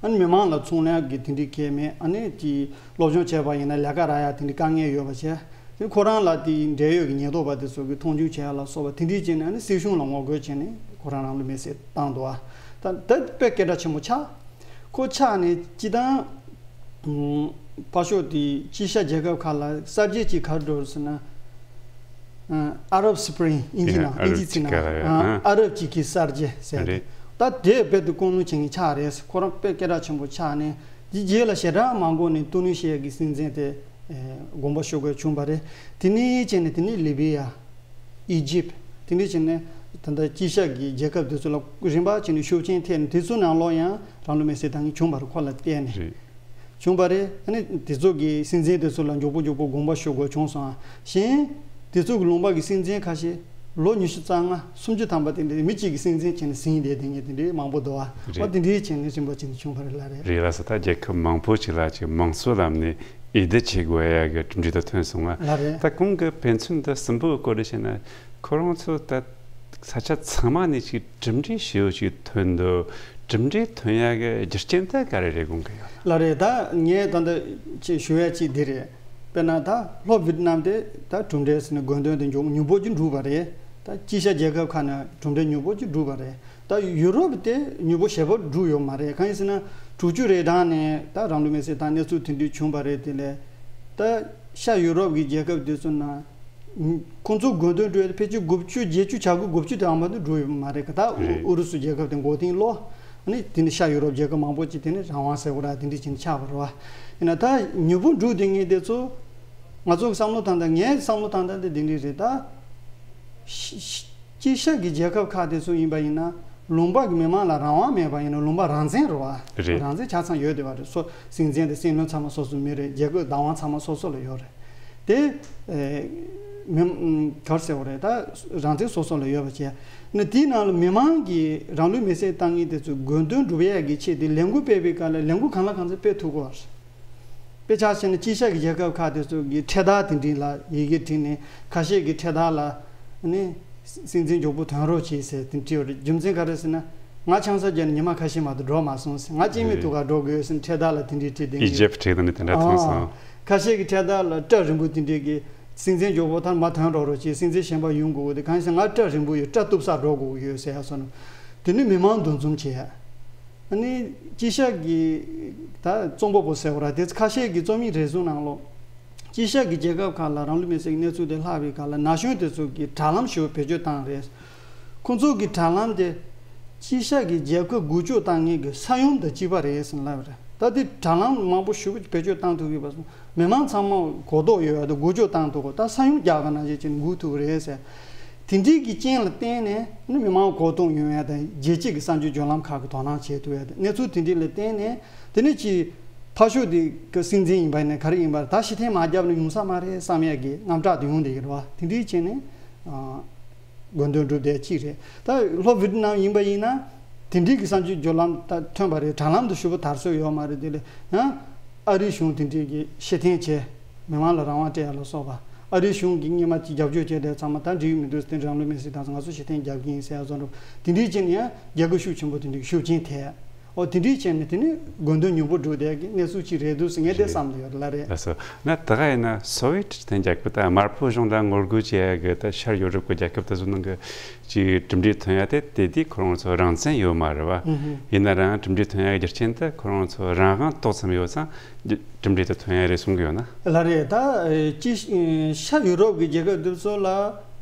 ཨ་ནི་མི་མང་ལ་ཚོང་ལས་ཀྱི་དེ་འདྲའི་གལ་མེད། ཨ་ནི་དེ་སློབ་སྦྱོང་བྱས་པ་ཡིན་ན་ལས་ཀ་རག་ཡ་དེ་འདྲའི་དཀའ་ངལ་ཡོད་པ་བྱས། དེ་ཁོ་རང་ལ་དེའི་འབྲེལ་ཡོད་ཀྱི་ཉེན་རྟོག་པ་དེ་ཚོ་གིས་མཐོང་ཆུང་བྱས་ཡ་ལ་སོགས་པ་དེ་འདྲའི་བྱས་ནས་ཨ་ནི་སྲིད་གཞུང་ལ་ངོ་རྒོལ་བྱས་ནས་ཁོ་རང་རང་ལུས་མེར་སྲེག་བཏང་འདུག་ཨ་ད་ད་དཔེ་སྐད་གྲགས་ཆེན་པོ་ཆགས། ཁོ་ཆགས་ནས་སྤྱི་བཏང་ཕར་ཕྱོགས་དེའི་དཀྱིལ་ཤར་རྒྱལ་ཁབ་ཁག་ལ་གསར་བརྗེ་ཅིག་ག་རེ་འགྲོ་རེད་ཟེར་ན། ཨ་Arab Spring ཨིན་ཇི་ནང་ཨིན་ཇི་ཚིག་ནང་ཨ་ཨ་རབ་ཅིག་གི་གསར་བརྗེ་ཟེར་ཏེ། རེད། ད་དེ་རྦད་དེ་ཀུན་སློང་བྱེད་མཁན་ཆགས་རེད། ཁོ་རང་དཔེ་སྐད་གྲགས་ཆེན་པོ་ཆགས་ནས་དེ་རྗེས་ལ་ཞེ་དྲག་མ་འགོར་ནས་ཏུ་ནི་ཤི་ཡ་གི་སྲིད་འཛིན་དེ་ཨེ་དགོངས་པ་ཞུ་དགོས་བྱུང་བ་རེད། དེ་ནས་བྱས་ནས་དེ་ནས་ལི་བི་ཡ། ཨི་ཇིབ། དེ་འདྲ་བྱས་ནས་ད་ལྟ་དཀྱིལ་ཤར་གྱི་རྒྱལ་ཁབ་དེ་ཚོ་ལ་རིམ་པ་བྱས་ནས་ཤུགས་རྐྱེན་ཐེབས་ནས་དེ་ཚོ་ནང་ལོགས་ཡང་རང་ལུས་མེར་སྲེག་བཏང་མཁན་བྱུང་བ་རེད། ཁོ་ལ་བརྟེན་ནས། རེད། བྱུང་བ་རེད། ཨ་ནི་དེ་ཚོ་གི་སྲིད་འཛིན་དེ་ཚོ་ལ་མགྱོགས་པོ་མགྱོགས་པོ་དགོངས་པ་ཞུ་དགོས་བྱུང་སོང་ཨ། གཞན་དེ་ཚོ་གི་ལུང་པ་གི་སྲིད་འཛིན་ཁ་ཤས་ལོ་ཉི་ཤུ་རྩ་ལྔ་སུམ་ཅུ་ཐམ་པ་དེ་འདྲའི་མི་གཅིག་གི་སྲིད་འཛིན་བྱས་ནས་ཟིན་བསྡད་དེ་ངས་དེ་འདྲའི་མང་པོ་འདུག་ཨ། རེད། ཨ་དེ་འདྲའི་བྱས་ནས་རིམ་པ་བྱས་ནས་བྱུང་བ་རེད་ལ་རེད། རེད་ལགས་སོ། ད་རྒྱལ་ཁབ་མང་པོ་ཞིག་ལ་ཅིག་དམངས་གཙོ་ལམ་ནས་འོས་བསྡུ་བྱེད་དགོས་ཡ་གི་གྲུབ་འབྲས་དེ་ཐོན་སོང་ཨ། ལ་རེད། ད་གོང་གི་ཕན་ཚུན་དེ་གསུམ་པོའི་སྐོར་རེ་བཤད་ན་ཁོ་རང་ཚོ་ད། ས་ཆ་ཚང་མ་ནས་ཅིག་གྲུབ་འབྲས་ཞེ་པོ་ཅིག་ཐོན་འདུག་གྲུབ་འབྲས་ཐོན་ཡག་གི་རྒྱུ་རྐྱེན་དེ་ག་རེ་རེད་དགོངས་ཀྱི་ཡོད། ལགས་རེད། ད་ངས་ད་ལྟ་ཅིག་ཞུ་ཡ་ཅིག་འདི་རེད། དཔེར་ན་ད་ལྷོ་ཝི་ཏི་ནམ་དེ་ད་གྲུབ་འབྲས་ཟེར་ནས་དགོས་འདུན་དེ་མགྱོགས་མྱུར་པོ་ཅིག་འགྲུབ་པ་རེད། ད་དཀྱིལ་ཤར་རྒྱལ་ཁབ་ཁག་ནས་གྲུབ་འབྲས་མྱུར་པོ་ཅིག་འགྲུབ་པ་རེད། ད་ཡུ་རོབ་དེ་མྱུར་པོ་ཞེ་པོ་འགྲུབ་ཡོད་མ་རེད། གང་ཡིན་ཟེར་ན་དྲུག་ཅུ་རེ་གྲངས་ནས་ད་རང་ལུས་མེར་སྲེག་བཏང་གནས་ཚུལ་དེ་འདྲ་བྱུང་བ་རེད། དེ་ལས་ད་ཤར་ཡུ་རོབ་ཀྱི་རྒྱལ་ཁབ་དེ་ཚོ་ནང་ཁོང་ཚོ་དགོས་འདུན་འགྲུབ་ཡ་དེ་ཕལ་ཆེར་དགུ་བཅུ་བརྒྱད་ཅུ་བྱ་དགུ་དགུ་བཅུ་དེ་ཨ་མ་དེ་འགྲུབ་ཡོད་མ་རེད་ག་ད་རེད། ཨུ་རུ་སུ་རྒྱལ་ཁབ་དེ་མགོ་རྟིང་སློག་ཨ་ནི་དེ་ནི་ཤར་ཡུ་རོབ་རྒྱལ་ཁབ་མང་པོ་ཅིག་དེ་ནི་རང་དབང་ཟེར་དགོས་ར་དེ་འདྲ་ཅིག་ཆགས་པ་རེད་བ། ཡིན་ན་ད་མྱུར་པོ་འགྲུབ་བསྡད་མཁན་དེ་ཚོ་ང་ཚོ་བསམ་བློ་བཏང་སྟངས་ངའི་བསམ་བློ་བཏང་སྟངས་དེ་འདི་འདྲ་རེད་ད། ཤ་ཤ་དཀྱིལ་ཤར་གྱི་རྒྱལ་ཁབ་ཁག་དེ་ཚོ་ཡིན་པ་ཡིན་ན་ལུང་པ་གི་མི་མང་ལ་རང་དབང་མེད་པ་ཡིན་ན་ལུང་པ་རང་བཙན་རེད་བ། རེད། རང་བཙན་ཆ་ཚང་ཡོད་བསྡད་པ་རེད། སོ་སྲིད་འཛིན་དང་སྲིད་བློན་ཚང་མ་སོ་སོ་མི་རེད། རྒྱལ་ཁབ་བདག་དབང་ཚང་མ་སོ་སོ་ལ་ཡོད་རེད། དེ་ཨེ་མི་ག་རེ་ཟེར་བ་རེད་ད། རང་བཙན་སོ་སོ་ལ་ཡོད་པ་བྱས་ནས་དེའི་ནང་ལ་མི་མང་གིས་རང་ལུས་མེར་སྲེག་བཏང་མཁན་དེ་ཚོའི་དགོས་འདུན་འགྲུབ་ཡས་ཀྱི་ཆེད་དུ་ལས་འགུལ་སྤེལ་བའི་སྐབས་ལ་ལས་འགུལ་གང་ལ་གང་འཚམ་སྤེལ་ཐུབ་ཀྱི་ཡོད་རེད། དཔེ་ཆ་བཞག་ན་དཀྱིལ་ཤར་གྱི་རྒྱལ་ཁབ་ཁག་དེ་ཚོ་གིས་འཕྲེད་དར་དེ་འདྲ་ལ་ཡི་གེ་བྲིས་ནས་ཁ་ཤས་ཀྱིས་འཕྲེད་དར་ལ་ནི་སྲིད་འཛིན་མགྱོགས་པོ་ཐོན་རོགས་བྱེད་ཟེར་དེ་འདྲ་བྲིས་ཡོད་རེད། རྒྱུ་མཚན་ག་རེ་ཟེར་ན་ང་ཆང་ས་བརྒྱབ་ནས་ཉི་མ་ཁ་ཤས་མ་གཏོགས་འགྲོ་མ་སོང་ཟེར། ང་སྐྱེ་དམན་ཐུག་ག་འགྲོ་དགོས་ཟེར་ནས་འཕྲེད་དར་ལ་དེ་འདྲ་བྲིས་བསྡད་ཡོད། ཨི་ཇེབ་བྲིས་དང་ནི་དེ་འདྲ་མཐོང་སོང་། ཁ་ཤས་ཀྱིས་འཕྲེད་དར་ལ་སྐྲ་རིང་པོ་དེ་འདྲ་གིས་སྲིད་འཛིན་མགྱོགས་པོ་ཐར་མ་ཐོན་རོགས་རོགས་བྱེད། སྲིད་འཛིན་གཞན་པ་ཡོང་དགོས་དེ་གང་ཡིན་ཟེར་ང་སྐྲ་རིང་པོ་ཡོད། སྐྲ་གཏུབ་ས་འགྲོ་དགོས་ཡོད་ཟེར་ཡ་སོགས་ནི་དེ་ནི་མི་མང་འདུ་འཛོམས་བྱེད་ཡ། ཨ་ནི་དཀྱིལ་ཤར་གྱི་ད་རྩོམ་པ་པོ་ཟེར་བ་ར་དེ་ཁ་ཤས་ཀྱི་རྩོམ་ཡིག་རེ་ཟུང་ནང་ལོགས་དཀྱིལ་ཤར་གྱི་རྒྱལ་ཁབ་ཁག་ལ་རང་ལུས་མེར་སྲེག་གི་གནས་ཚུལ་དེ་ལྷག་པའི་སྐབས་ལ་ན་གཞོན་དེ་ཚོ་གིས་དྲ་ལམ་ཞིག་བེད་སྤྱོད་བཏང་རེད། ཁོང་ཚོ་གི་དྲ་ལམ་དེ་དཀྱིལ་ཤར་གྱི་རྒྱལ་ཁབ་འགུལ་སྐྱོད་བཏང་མཁན་གྱི་ས་ཡོམ་དང་གཅིག་པ་རེད་ཟེར་ལབ་རེད། ད་དེ་དྲ་ལམ་མང་པོ་ཞིག་བེད་སྤྱོད་བཏང་ཐུབ་ཡོད་པ་སོང་། མི་མང་ཚང་མ་གོ་རྟོགས་ཡོད་ཡ་དང་འགུལ་སྐྱོད་བཏང་ཐུབ་གོ་ད་ས་ཡོམ་རྒྱག་པ་ནང་བཞིན་བྱས་ནས་འགུལ་ཐུབ་རེད་ཟེར། དེ་འདྲའི་གི་རྐྱེན་ལ་བརྟེན་ནས་ནི་མི་མང་གོ་རྟོགས་ཡོང་ཡ་དང་རྒྱལ་སྤྱི་གི་གསར་འགྱུར་བརྒྱུད་ལམ་ཁག་གི་དོ་སྣང་བྱེད་ཐུབ་ཡ་དང་གནས་ཚུལ་དེ་འདྲ་ལ་བརྟེན་ནས་དེ་ནས་ཅིག་ཕར་ཕྱོགས་དེ་གི་སྲིད་འཛིན་ཡིན་པ་ཡིན་ན་ག་རེ་ཡིན་པ་ད་ཕྱིར་འཐེན་མ་བརྒྱབ་ན་ཡོང་ས་མ་རེད་བསམ་ཡ་གི་དངངས་སྐྲག་དེ་ཡོང་བསྡད་ཀྱི་རེད་བ། དེ་འདྲའི་བྱས་ནས་ཨ། དགོས་འདུན་འགྲུབ་བསྡད་ཅིག་རེད། ད་ལྷོ་ཝི་ཏི་ནམ་ཡིན་པ་ཡིན་ན་དེ་འདྲའི་གི་གསར་འགྱུར་བརྒྱུད་ལམ་ད་ཐོན་པ་རེད། དྲ་ལམ་དུ་ཞུ་བ་དར་སྲོལ་ཡོད་མ་རེད། དེ་ལས་ཡང་ཨ་རིའི་གཞུང་དེ་འདྲའི་གི་ཕྱིར་འཐེན་བྱས་མི་མང་ལ་རང་དབང་སྤྲད་ཡ་ལ་སོགས་པ་ཨ་རིའི་གཞུང་གི་སྔོན་མ་ཅིག་རྒྱབ་སྐྱོར་བྱས་དེ་ཚང་མ་ད་འགྲིག་གི་མི་འདུག་དེ་རང་ལུས་མེར་སྲེག་བཏང་སོང་ང་ཚོ་ཕྱིར་འཐེན་རྒྱབ་ཀྱི་ཡིན་ཟེར་ཡ་བཟོ་འདྲ་དེ་འདྲའི་ཅིག་ནས་ཡང་རྒྱལ་ཁབ་ཤུགས་ཆེན་པོ་དེ་འདྲའི་གི་ཤུགས་རྐྱེན་ཐེབས། ཨོ་དེ་འདྲའི་བྱས་ནས་དེ་ནི་དགོས་འདུན་མྱུར་པོ་འགྲུབ་བསྡད་ཀྱི་གནས་ཚུལ་ཅིག་རེད་འདུག་ཟེར་ངས་དེ་བསམ་བསྡད་ཡོད་ལ་རེད། ལགས་སོ། ང་ད་ག་ཡིན་ན་སོ་ཝེ་ཊི་ཟེར་རྒྱལ་ཁབ་དང་དམར་པོ་གཞུང་དང་ངོ་རྒོལ་བྱེད་ཡ་གི་ད་ཤར་ཡོ་རོབ་ཀྱི་རྒྱལ་ཁབ་དེ་ཚོ་ནང་གི་ཅིག་གྲུབ་འབྲས་ཐོན་ཡ་དེ་དེ་དུས་ཁོ་རང་ཚོ་རང་བཙན་ཡོད་མ་རེད་བ། ཨུ་ཧུ། ཡིན་ན་རང་གྲུབ་འབྲས་ཐོན་ཡ་གི་རྒྱུ་རྐྱེན་དེ་ཁོ་རང་ཚོ་རང་དབང་ཏོག་ཙམ་ཡོད་ཙང་གྲུབ་འབྲས་དེ་ཐོན་ཡ་རེད་གསུང་གི་ཡོད་ན། ལགས་རེད། ད་ཨེ་ཅི་ཤར་ཡུ་རོབ་ཀྱི་རྒྱལ་ཁབ་དེ་ཚོ་ལ་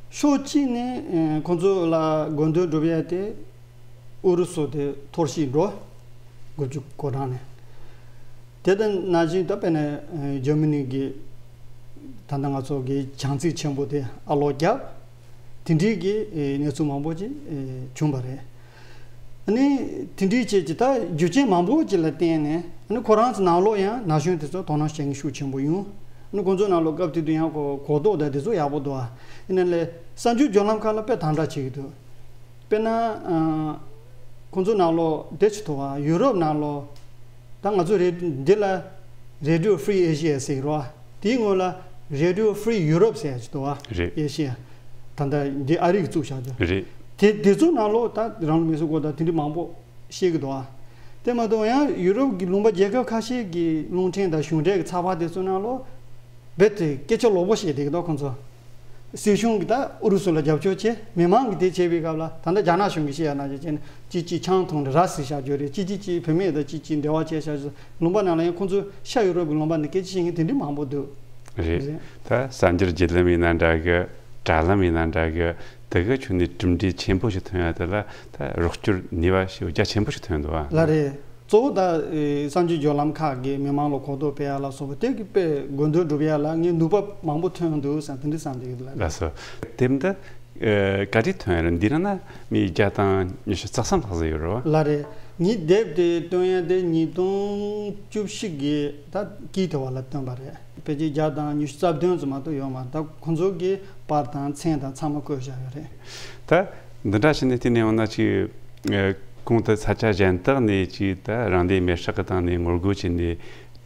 ཕྱོགས་གཅིག་ནས་ཨེ་ཁོང་ཚོ་ལ་དགོས་འདུན་སྒྲུབ་ཡ་དེ་ཨུ་རུ་སུ་དེ་འཐོར་ཞིག་འགྲོ་དགོས་རྒྱུ་གོ་གྲངས་ནས། དེ་དང་ནང་བཞིན་ད་དཔེར་ན་ཨེ་འཇར་མ་ནི་གི་ད་ལྟ་ང་ཚོ་གི་བྱང་རྩེ་ཆེན་པོ་དེ་ཨ་ལོག་བརྒྱབ། དེ་འདྲའི་གི་ཨེ་གནས་ཚུལ་མང་པོ་ཅིག་ཨེ་བྱུང་བ་རེད། ཨ་ནི་དེ་འདྲའི་ཆེད་ཀྱི་ད་རྒྱུ་རྐྱེན་མང་པོ་ཅིག་ལ་བརྟེན་ནས་ཨ་ནི་ཁོ་རང་ཚོ་ནང་ལོགས་ཡང་ན་གཞོན་དེ་ཚོ་དོ་སྣང་བྱེད་མཁན་ཤུགས་ཆེན་པོ་ཡོང་། ཨ་ནི་ཁོང་ཚོ་ནང་ལོགས་སྐབས་དེ་དུས་ཡང་གོ་གོ་རྟོགས་དང་དེ་ཚོ་ཡག་པོ་འདུག་ཨ་ཡིན་ན་ལས་གསར་འགྱུར་བརྒྱུད་ལམ་ཁག་ལ་དཔེ་དམ་དྲག་བྱེད་ཀྱི་འདུག་དཔེར་ན་ཨ་ཁོང་ཚོ་ནང་ལོགས་དེ་ཅིག་འདུག་ཨ། ཡུ་རོབ་ནང་ལོགས་ད་ང་ཚོ་རེ་འདི་ལ་Radio Free Asia ཟེར་རོ། དེའི་སྔོན་ལ་Radio Free Europe ཟེར་ཡ་ཅིག་འདུག་བ། རེད། ཨེ་ཤི་ཡ། ད་ལྟ་འདི་ཨ་རི་གིས་བཙུགས་བཞག་རྒྱུ། རེད། དེ་དེ་ཚོ་ནང་ལོགས་ད་རང་ལུས་མེར་སྲེག་སྐོར་དང་དེ་འདྲ་མང་པོ་བཤད་ཀྱི་འདུག་བ། དེ་མ་གཏོགས་ཡང་ཡུ་རོབ་ཀྱི་ལུང་པ་རྒྱལ་ཁབ་ཁ་ཤས་ཀྱི་རླུང་འཕྲིན་དང་གཞུང་འབྲེལ་གྱི་ཚགས་པར་དེ་ཚོ་ནང་ལོགས་རྦད་དེ་སྐད་ཆ་ལོག་པོ་བཤད་བསྡད་ཀྱི་འདུག་ཁོང་ཚོ། སྲིད་གཞུང་གིས་ད་ཨུ་རུ་སུ་ལ་རྒྱབ་སྐྱོར་བྱས། མི་མང་གིས་དེ་བྱས་པའི་སྐབས་ལ་ད་ལྟ་རྒྱ་ནག་གཞུང་གིས་བཤད་ཡ་ནང་བཞིན་བྱས་ནས་གཅིག་གཅིག་ཆང་འཐུང་ནས་ར་བཟི་བཞག་རྒྱུ་རེད། གཅིག་གཅིག་བུད་མེད་དང་གཅིག་གཅིག་འབྲེལ་བ་བྱས་བཞག་རྒྱུ། ལུང་པ་ནང་ལ་ཡང་ཁོང་ཚོ་ཤར་ཡུ་རོབ་ཀྱི་ལུང་པ་ནས་སྐད་ཆ་བཤད་མཁན་དེ་འདྲ་མང་པོ་འདུག་རེད། རེད། ད་གསར་འགྱུར་བརྒྱུད་ལམ་ཡིན་ན་འདྲ་གི། དྲ་ལམ་ཡིན་ན་འདྲ་གི། དེ་གི་ཁྱོན་ནས་གྲུབ་འབྲས་ཆེན་པོ་ཞིག་ཐོན་ཡ་དེ་ལ་ད་རོགས་སྐྱོར་ནུས་པ་ཞེ་པོ་རྒྱ་ཆེན་པོ་ཞིག་ཐོན་འདུག་ཨ། ལགས་རེད། གཙོ་བོ་ད་ཨེ་གསར་འགྱུར་བརྒྱུད་ལམ་ཁག་གིས་མི་མང་ལ་གོ་རྟོགས་སྤེལ་ཡ་ལ་སོགས་པ་དེ་གི་དཔེ་དགོས་འདུན་སྒྲུབ་ཡ་ལ་ངས་ནུས་པ་མང་པོ་ཐོན་འདུག་བསམ་དེ་འདྲ་བསམ་གྱི་ཡོད། ལགས་རེད། ལགས་སོ། དེབ་འདི་ཨེ་ག་དུས་ཐོན་ཡ་རེད། འདི་རིང་ན་མི་བརྒྱ་དང་ཉི་ཤུ་རྩ་གསུམ་ལྷག་ཙམ་ཡོད་རེད་བ། ལགས་རེད། ངའི་དེབ་དེ་བཏོན་ཡ་དེ་ཉིས་སྟོང་བཅུ་བཞི་གི་ད་དཀྱིལ་དེ་བ་ལ་བཏོན་པ་རེད། ཕལ་ཆེར་བརྒྱ་དང་ཉི་ཤུ་རྩ་བདུན་ཙམ་མ་གཏོགས་ཡོད་མ་རེད། ད་ཁོང་ཚོ་གིས་པར་དང་མཚན་དང་ཚང་མ་བཀོད་བཞག་ཡོད་རེད། ད་འདི་འདྲ་བྱས་ནས་བལྟས་ནས་འོང་ན་ཅིག་ཨ་གོང་དུ་ས་ཆ་གཞན་དག་ནས་ཅིག་ད་རང་བདེན་མེ་སྲེག་གི་སྟེང་ནས་ངོ་རྒོལ་བྱས་ནས་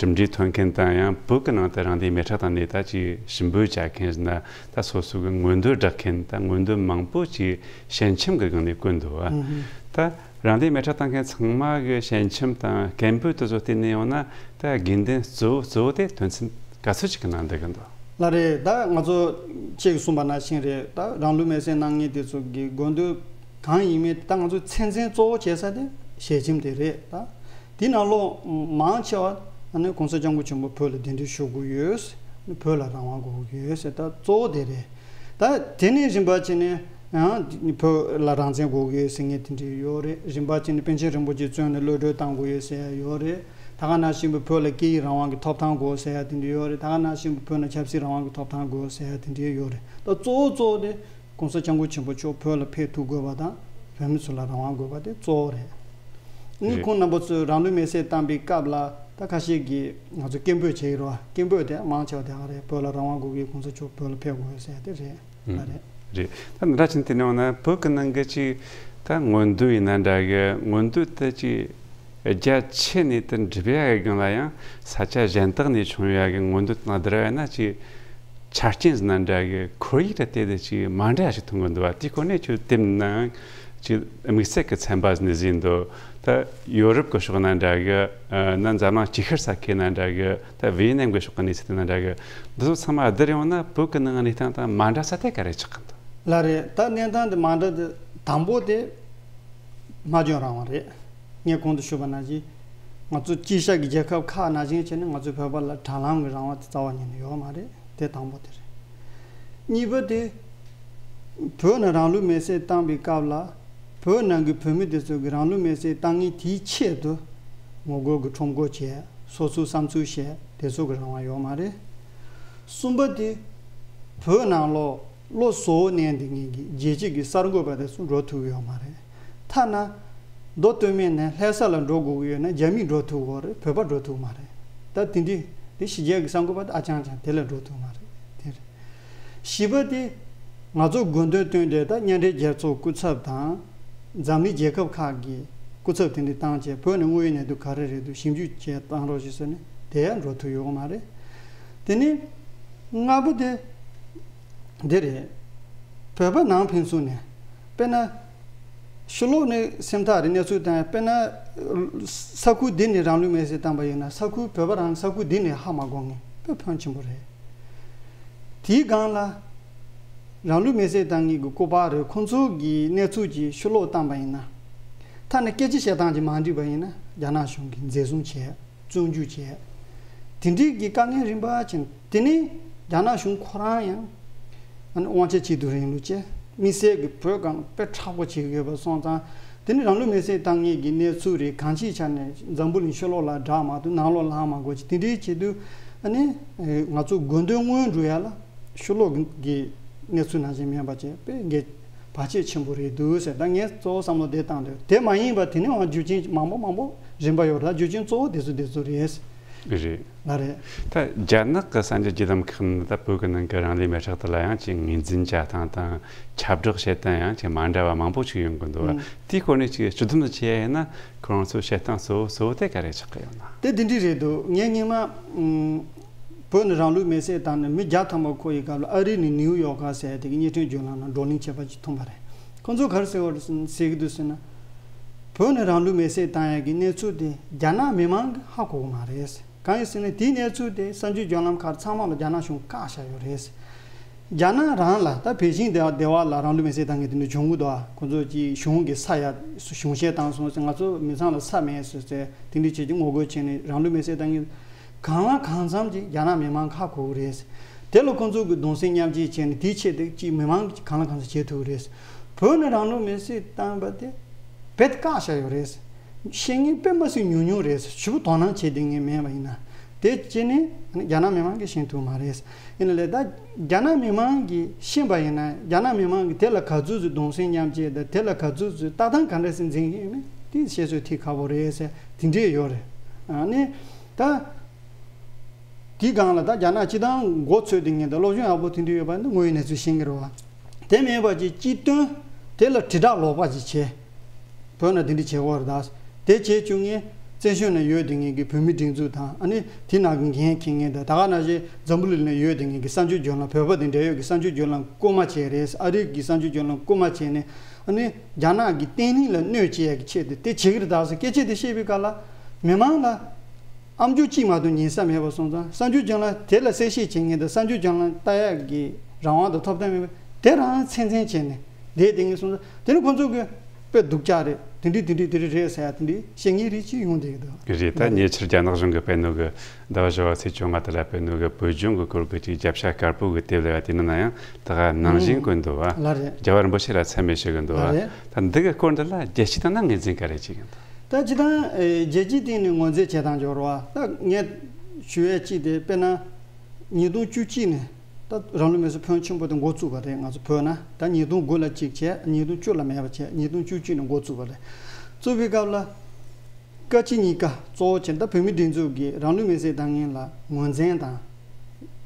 གྲུབ་འབྲས་ཐོན་མཁན་དང་། ཡང་བོད་ཀྱི་ནང་དུ་རང་བདེན་མེ་སྲེག་བཏང་ནས་ད་ཅིག་ཞུ་འབོད་བྱ་མཁན་ཟེར་ན། ད་སོ་སོ་གི་མངོན་འདོད་བསྒྲགས་མཁན། ད་མངོན་འདོད་མང་པོ་ཅིག་ཞལ་ཆེམས་ཀྱི་སྒང་ནས་བཀོད་འདུག་བ། ཨུ་ཧུ། ད་རང་བདེན་མེ་སྲེག་བཏང་མཁན་ཚང་མ་གི་ཞལ་ཆེམས་དང་སྐད་འབོད་དེ་ཚོ་བལྟས་ནས་ཡོང་ན། ད་དགོས་འདུན་གཙོ་བོ་གཙོ་བོ་དེ་དོན་ཚན་ག་ཚོད་ཅིག་གི་ནང་འདུ་གི་འདུག་ལགས་རེད། ད་ང་ཚོ་ཁྱེད་ཀྱིས་གསུངས་པ་ནང་བཞིན་རེད། ད་རང་ལུས་མེར་སྲེག་གནང་མཁན་དེ་ཚོ་གི་དགོས་འདུན་གང་ཡིན་མིན། ད་ང་ཚོ་ཚད་འཛིན་གཙོ་བོ་བྱེད་ས་དེ་ཞལ་ཆེམས་དེ་རེད། ད་དེ་ནང་ལོགས་མང་ཆེ་བ་ཨ་ནི་༸གོང་ས་༸སྐྱབས་མགོན་ཆེན་པོ་བོད་ལ་གདན་འདྲེན་ཞུ་དགོས་ཡོད། བོད་ལ་རང་དབང་དགོས་ཀྱི་ཡོད་ཟེར། ད་གཙོ་བོ་དེ་རེད། ད་དེ་ནས་རིམ་པ་བྱས་ནས་ཡང་བོད་ལ་རང་བཙན་དགོས་ཀྱི་ཡོད་ཟེར་མཁན་དེ་འདྲ་ཡོད་རེད། རིམ་པ་བྱས་ནས་པཎ་ཆེན་རིན་པོ་ཆེ་བཙོན་ནས་གློད་གྲོལ་གཏང་དགོས་ཡོད་ཟེར་ཡ་ཡོད་རེད། ད་ག་ནང་བཞིན་པའི་བོད་ལ་སྐད་ཡིག་རང་དབང་གི་ཐོབ་ཐང་དགོས་ཟེར་ཡ་དེ་འདྲ་ཡོད་རེད། ད་ག་ནང་བཞིན་པའི་བོད་ནང་ཆབ་སྲིད་རང་དབང་གི་ཐོབ་ཐང་དགོས་ཟེར་ཡ་དེ་འདྲ་ཡོད་རེད། ད་གཙོ་བོ་གཙོ་བོ་དེ་༸གོང་ས་༸སྐྱབས་མགོན་ཆེན་པོ་མཆོག་བོད་ལ་ཕེབས་ཐུབ་དགོས་པ་དང་། བོད་མི་ཚོ་ལ་རང་དབང་དགོས་པ་དེ་གཙོ་བོ་རེད། ཨ་ནི་རེད། ཁོང་རྣམ་པ་ཚོས་རང་ལུས་མེར་སྲེག་བཏང་པའི་སྐབས་ལ་ད་ཁ་ཤས་ཀྱིས་ང་ཚོ་སྐད་འབོད་བྱེད་ཀྱི་རེད་བ། སྐད་འབོད་དེ་མང་ཆེ་བ་དེ་ག་རེད། བོད་ལ་རང་དབང་དགོས་ཀྱི། ༸གོང་ས་མཆོག་བོད་ལ་ཕེབས་དགོས་ཟེར་དེ་རེད། ཨང་། ལགས་རེད། རེད། ད་འདི་འདྲ་བྱས་ནས་བལྟས་ནས་འོང་ན་བོད་ཀྱི་ནང་གི་ཅིག་ད་མངོན་འདོད་ཡིན་ན་འདྲ་གི། མངོན་འདོད་དེ་ཅིག་རྒྱ་ཆེ་ནས་དེ་འགྲུབ་ཡ་གི་སྒང་ལ་ཡང་ས་ཆ་གཞན་དག་ནས་བྱུང་ཡ་གི་མངོན་འདོད་དང་བསྡུར་བ་ཡིན་ན་ཅིག་ཆ་རྐྱེན་ཟེར་ན་འདྲ་གི། ཁོར་ཡུག་དང་དེ་དེ་ཅིག་མ་འདྲ་ཞིག་མཐོང་གི་འདུག་བ། དེའི་སྐོར་ནས་ཁྱོད་དེ་ནང་ཅིག་དམིགས་བསལ་གྱི་ཚན་པ་ཟིག་ནས་ཟིན་འདུག་ད་ཡོ་རོབ་ཀྱི་ཕྱོགས་ན་འདྲ་གི། ཨ་ན་འཛམ་གླིང་ཅིག་ཤར་ས་ཁུལ་ན་འདྲ་གི། ད་ཝེ་ཡེ་ནམ་གྱི་ཕྱོགས་ནས་ཟིན་ན་འདྲ་གི། འདི་ཚོ་ཚང་མ་བསྡུར་ཡོང་ན་བོད་ཀྱི་ནང་གནས་སྟངས་དང་མ་འདྲ་ས་དེ་ག་རེ་ཆགས་ཀྱི་འདུག་ལགས་རེད། ད་གནས་སྟངས་དེ་མ་འདྲ་དེ་དང་པོ་དེ་སྨྲ་བརྗོད་རང་དབང་རེད། ངས་གོང་དུ་ཞུས་པ་ནང་བཞིན་ང་ཚོ་དཀྱིལ་ཤར་གྱི་རྒྱལ་ཁབ་ཁག་ནང་བཞིན་བྱས་ནས་ང་ཚོའི་བོད་པ་ལ་དྲ་ལམ་གྱི་རང་དབང་དེ་རྩ་བ་ཉིད་ནས་ཡོད་མ་རེད། དེ་དང་པོ་དེ་རེད། གཉིས་པ་དེ་བོད་ནང་རང་ལུས་མེར་སྲེག་བཏང་པའི་སྐབས་ལ་བོད་ནང་གི་བོད་མི་དེ་ཚོ་གི་རང་ལུས་མེར་སྲེག་བཏང་མཁན་དེའི་ཆེད་དུ་ངོ་རྒོལ་གྱི་ཁྲོམ་སྐོར་བྱས། སོ་སོའི་བསམ་ཚུལ་བཤད། དེ་ཚོ་གི་རང་དབང་ཡོད་མ་རེད། གསུམ་པ་དེ་བོད་ནང་ལོགས་བློ་གཟུ་བོར་གནས་བསྡད་མཁན་གྱི་རྒྱལ་སྤྱི་གི་གསར་འགོད་པ་དེ་ཚོ་འགྲོ་ཐུབ་ཡོད་མ་རེད། ཐ་ན་མདོ་སྟོད་སྨད་ནས་ལྷ་ས་ལ་འགྲོ་དགོས་ཀྱི་ཡོད་ན་རྒྱ་མི་འགྲོ་ཐུབ་ཀྱི་ཡོད་རེད། བོད་པ་འགྲོ་ཐུབ་མ་རེད། ད་དེ་འདྲ་དེ་ཕྱི་རྒྱལ་གྱི་གསར་འགོད་པ་དེ་ཨ་ཅང་ཅང་དེ་ལ་འགྲོ་ཐུབ་མ་རེད། དེ་རེད། བཞི་པ་དེ་ང་ཚོ་དགོས་འདུན་བཏོན་ཏེ་ད་མཉམ་འབྲེལ་རྒྱལ་ཚོགས་སྐུ་ཚབ་དང་འཛམ་གླིང་རྒྱལ་ཁབ་ཁག་གི་སྐུ་ཚབ་དེ་འདྲ་བཏང་བྱས་བོད་ནང་དངོས་ཡོད་གནས་ཚུལ་ག་རེ་རེད་འདུག་ཞིབ་འཇུག་བྱས་བཏང་རོགས་ཞེས་ཟེར་ནས་དེ་ཡང་འགྲོ་ཐུབ་ཡོད་མ་རེད། དེ་ནས་ལྔ་པ་དེ་འདི་རེད། བོད་པ་ནང་ཕན་ཚུན་ནས་དཔེར་ན། ཕྱི་ལོགས་ནས་སེམས་ཐག་རིང་གནས་ཚུལ་བཏང་ཡ། དཔེར་ན་ས་ཁུལ་འདི་ནས་རང་ལུས་མེར་སྲེག་བཏང་པ་ཡིན་ན། ས་ཁུལ་བོད་པ་རང་ས་ཁུལ་འདི་ནས་ཧ་མ་གོ་མཁན་དཔེ་ཕོན་ཆེན་པོ་རེད། དེའི་སྒང་ལ་རང་ལུས་མེར་སྲེག་བཏང་མཁན་གྱི་སྐུ་པར་རེད། ཁོང་ཚོ་གི་གནས་ཚུལ་གྱི་ཕྱི་ལོགས་བཏང་པ་ཡིན་ན། ཐ་ན་སྐད་ཆ་བཤད་སྟངས་ཀྱི་མ་འགྲིག་པ་ཡིན་ན་རྒྱ་ནག་གཞུང་གིས་འཛིན་བཟུང་བྱས། བཙོན་འཇུག་བྱས། དེ་འདྲའི་གི་དཀའ་ངལ་རིམ་པ་ཅན། དེ་ནས་རྒྱ་ནག་གཞུང་ཁོ་རང་ཡང་ཨ་ནི་དབང་ཆ་གཅིག་སྡུད་རིང་ལུགས་བྱས། དམིགས་བསལ་གྱི་བོད་སྒང་དཔེ་མཁྲེགས་པོ་བྱེད་ཀྱི་ཡོད་པ་སོང་ཙང་། དེ་ནི་རང་ལུས་མེར་སྲེག་བཏང་མཁན་གྱི་གནས་ཚུལ་རེད། གང་ཅིའི་ཆ་ནས་འཛམ་བུ་གླིང་ཕྱི་ལོགས་ལ་བསྒྲགས་མ་ཐུབ། ནང་ལོགས་ལ་ཧ་མ་གོ་ཅིག་དེ་འདྲའི་བྱེད་དུས་ཨ་ནི་ང་ཚོ་དགོས་འདུན་སྔོན་འགྲོ་ཡ་ལ་ཕྱི་ལོགས་ཀྱི་གནས་ཚུལ་ནང་བཞིན་མིན་པ་བྱས། དཔེ་འགལ་བར་ཆད་ཆེན་པོ་རེད་འདུག་ཟེར། ད་ངས་གཙོ་བོ་བསམ་བློ་དེ་བཏང་འདུག་དེ་མ་ཡིན་པ་དེ་ནས་འང་རྒྱུ་རྐྱེན་མང་པོ་མང་པོ་རིམ་པ་ཡོད་རེད། རྒྱུ་རྐྱེན་གཙོ་བོ་དེ་ཚོ་དེ་ཚོ་རེད། རེད། ལ་རེད། ད་རྒྱ་ནག་གི་གསར་འགྱུར་བརྒྱུད་ལམ་ཁག་ནས་ད་བོད་ཀྱི་ནང་གི་རང་ལུས་མེ་སྲེག་དེ་ལ་ཡང་ཅིག་ངོས་འཛིན་བྱ་སྟངས་དང་ཁྱབ་བསྒྲགས་བྱེད་སྟངས་ཡང་ཅིག་མ་འདྲ་བ་མང་པོ་ཞིག་ཡོང་གི་འདུག་བ། ཨང་། དེའི་སྐོར་ནས་ཅིག་སྤྱི་བསྡོམས་ཅིག་བྱས་ཡིན་ན། ཁོ་རང་ཚོའི་བྱེད་སྟངས་གཙོ་བོ་གཙོ་བོ་དེ་ག་རེ་ཆགས་ཀྱི་ཡོད་ན། དེ་དེ་འདྲ་རེད་འདུག་ངས་སྔོན་མ་ཨང་བོད་ནས་རང་ལུས་མེ་སྲེག་བཏང་ནས་མི་བརྒྱ་ཐམ་པ་འཁོར་བའི་སྐབས་ལ་ཨ་རི་ནས་ནིའུ་ཡོག་ཀ་ཟེར་དེ་གི་རྙེད་དོན་བརྒྱུད་ལམ་ནང་བགྲོ་གླེང་བྱས་པ་ཅིག་མཐོང་བ་རེད། ཁོང་ཚོས་ག་རེ་ཟེར་བ་རེད་ཟེར་གྱི་འདུག་ཟེར་ན། བོད་ནས་རང་ལུས་མེ་སྲེག་བཏང་ཡག་གི་གནས་ཚུལ་དེ་རྒྱ་ནག་མི་མང་གིས་ཧ་གོ་གི་མ་རེད། གང་ཡིན་ཟེར་ན་དེའི་གནས་ཚུལ་དེ་གསར་འགྱུར་བརྒྱུད་ལམ་ཁག་ཚང་མ་ལ་རྒྱ་ནག་གཞུང་བཀག་བཞག་ཡོད་རེད། རྒྱ་ནག་རང་ལ་ད་པེ་ཅིང་སྡེ་བ་སྡེ་བ་ལ་རང་ལུས་མེ་སྲེག་བཏང་མཁན་དེ་འདྲ་བྱུང་གི་འདུག་ཁོ་ཚོ་གྱིས་གཞུང་གི་ས་ཡ་གཞུང་བཞེས་བཏང་སོང་ཟེར། ང་ཚོ་མི་ཚང་ལ་ས་མེད་ཟེར་ཟེར། དེ་འདྲ་བྱས་ཀྱི་ངོ་རྒོལ་བྱས་ནས་རང་ལུས་མེ་སྲེག་བཏང་མཁན་གང་ལ་གང་འཚམ་ཅིག་རྒྱ་ནག་མི་མང་ཁ་གོ་གི་རེད། དེ་ལ་ཁོ་ཚོ་གིས་གདུང་སེམས་མཉམ་སྐྱེད་བྱས་ནས་དེའི་ཆེད་དུ་ཅིག་མི་མང་གང་ལ་གང་འཚམ་བྱེད་ཐུབ་ཀྱི་རེད། བོད་ནས་རང་ལུས་མེ་སྲེག་བཏང་པ་དེ་རྦད་བཀག་བཞག་ཡོད་རེད། ཤེས་མཁན་དཔེ་མ་སྲིད་ཉུང་ཉུང་རེད། ཞེ་པོ་དོ་སྣང་བྱེད་བསྡད་མཁན་མེད་པ་ཡིན་ན། དེ་བྱས་ནས་རྒྱ་ནག་མི་མང་གིས་ཤེས་ཐུབ་མ་རེད། ཡིན་ནའི་ད་རྒྱ་ནག་མི་མང་གིས་ཤེས་པ་ཡིན་ན། རྒྱ་ནག་མི་མང་གིས་དེ་ལ་ག་ཚོད་ཅིག་གདུང་སེམས་མཉམ་སྐྱེད་དང་། དེ་ལ་ག་ཚོད་ཅིག་ལྟ་སྟངས་ག་འདྲ་ཞིག་འཛིན་གྱི་ཡོད་མེད་དེ་བཤད་ཚོད་ཐིག་ཁ་པོ་རེད་ཟེར། དེ་འདྲས་ཡོད་རེད། ཨ་ནི་ད་དེའི་སྒང་ལ་ད་རྒྱ་ནག་སྤྱི་བཏང་མགོ་ཚོས་བསྡད་མཁན་དང་སློབ་སྦྱོང་ཡག་པོ་དེ་འདྲས་ཡོད་པ་ནི་དངོས་ཡོད་གནས་ཚུལ་ཤེས་ཀྱི་རེད་བ། དེ་མེད་པ་ཅིག་སྤྱི་དོན་དེ་ལ་དྲིལ་བསྒྲགས་ལོག་པ་ཅིག་བྱས། བོད་ནང་དེ་འདྲ་བྱེད་དགོས་རེད་ད། དེ་བྱེད་བཅུག་མཁན་བཙན་བྱོལ་ནང་ཡོད་བསྡད་མཁན་གྱི་བོད་མི་སྒྲིག་འཛུགས་དང་། ཨ་ནི་དེ་ནང་གི་འགན་འཁྱེར་མཁན་དང་། ད་ག་ནང་བཞིན་འཛམ་བུ་གླིང་ནང་ཡོད་བསྡད་མཁན་གྱི་གསར་འགྱུར་བརྒྱུད་ལམ། བོད་པ་དང་འབྲེལ་ཡོད་ཀྱི་གསར་འགྱུར་བརྒྱུད་ལམ་རྐུ་མ་བྱས་རེད། ཨ་རི་གི་གསར་འགྱུར་བརྒྱུད་ལམ་རྐུ་མ་བྱས་ནས། ཨ་ནི་རྒྱ་ནག་གི་བརྟན་ལྷིང་ལ་གནོད་སྐྱེལ་ཡག་གི་ཆེད་དུ་དེ་བྱེད་ཀྱི་རེད་ད་ཟེར་སྐད་ཆ་དེ་བཤད་པའི་སྐབས་ལ་མི་མང་ལ་ཨམ་ཅོག་གཅིག་མ་གཏོགས་ཉན་ས་མེད་པ་སོང་ཙང་། གསར་འགྱུར་བརྒྱུད་ལམ་དེ་ལ་གསལ་བཤད་བྱེད་མཁན་དང་གསར་འགྱུར་བརྒྱུད་ལམ་ལྟ་ཡག་གི་རང་དབང་དང་ཐོབ་ཐང་མེད་པ་དེ་རང་ཚད་འཛིན་བྱས་ནས་བསྡད་བསྡད་མཁན་སོང་ཙང་། དེ་ནི་ཁོ་ཚོ་གི་དཔེ་སྡུག་ཅག་རེད། དེ་འདྲས་དེ་འདྲས་དེ་འདྲས་རེད་ཟེར་ཡ་དེ་འདྲས་བཤད་མཁན་རིགས་གཅིག་ཡོང་བསྡད་ཀྱི་འདུག་རེད། ད་ཉེ་ཆར་རྒྱ་ནག་གཞུང་གིས་སྤེལ་ནོ་གི་ཟླ་བ་བཞི་པ་ཚེས་བཅོ་ལྔ་དེ་ལ་སྤེལ་ནོ་གི་བོད་ལྗོངས་ཀྱི་སྐོར་གྱི་ཅིག་རྒྱབ་ཤ་དཀར་པོ་གི་དེབ་ལ་ཡ། དེ་ནང་ན་ཡང་ད་ག་ནང་བཞིན་བཀོད་འདུག་བ། ལ་རེད། རྒྱལ་བ་རིན་པོ་ཆེ་ལ་མཚན་སྨད་ཞུ་གི་འདུག་ལ་བ། རེད། ད་འདི་གི་སྐོར་འདི་ལ་རྒྱལ་སྤྱིའི་སྟེང་ན་ངོས་འཛིན་ག་རེ་བྱེད་ཀྱི་འདུག་ད་སྤྱིར་བཏང་ཨེ་རྒྱལ་སྤྱིའི་སྟེང་ནས་ངོས་འཛིན་བྱེད་སྟངས་འབྱོར་བ། ད་ངས་ཞུ་ཡས་གཅིག་དེ་དཔེར་ན་ཉིས་སྟོང་བཅུ་གཅིག་ནས་ད་རང་ལུས་མེར་སྲེག་ཕོན་ཆེན་པོ་དེ་འགོ་བཙུགས་པ་རེད། ང་ཚོ་བོད་ན་ད་ཉིས་སྟོང་དགུ་ལ་གཅིག་བྱས། ཉིས་སྟོང་བཅུ་ལ་མེད་པ་བྱས། ཉིས་སྟོང་བཅུ་གཅིག་ནས་འགོ་བཙུགས་པ་རེད། བཙུགས་པའི་སྐབས་ལ་བཀའ་སྤྱི་གཉིས་ཀ་གཙོ་བོ་བྱས་ད་བོད་མིའི་སྒྲིག་འཛུགས་ཀྱིས་རང་ལུས་མེར་སྲེག་བཏང་མཁན་ལ་ངོས་འཛིན་དང་།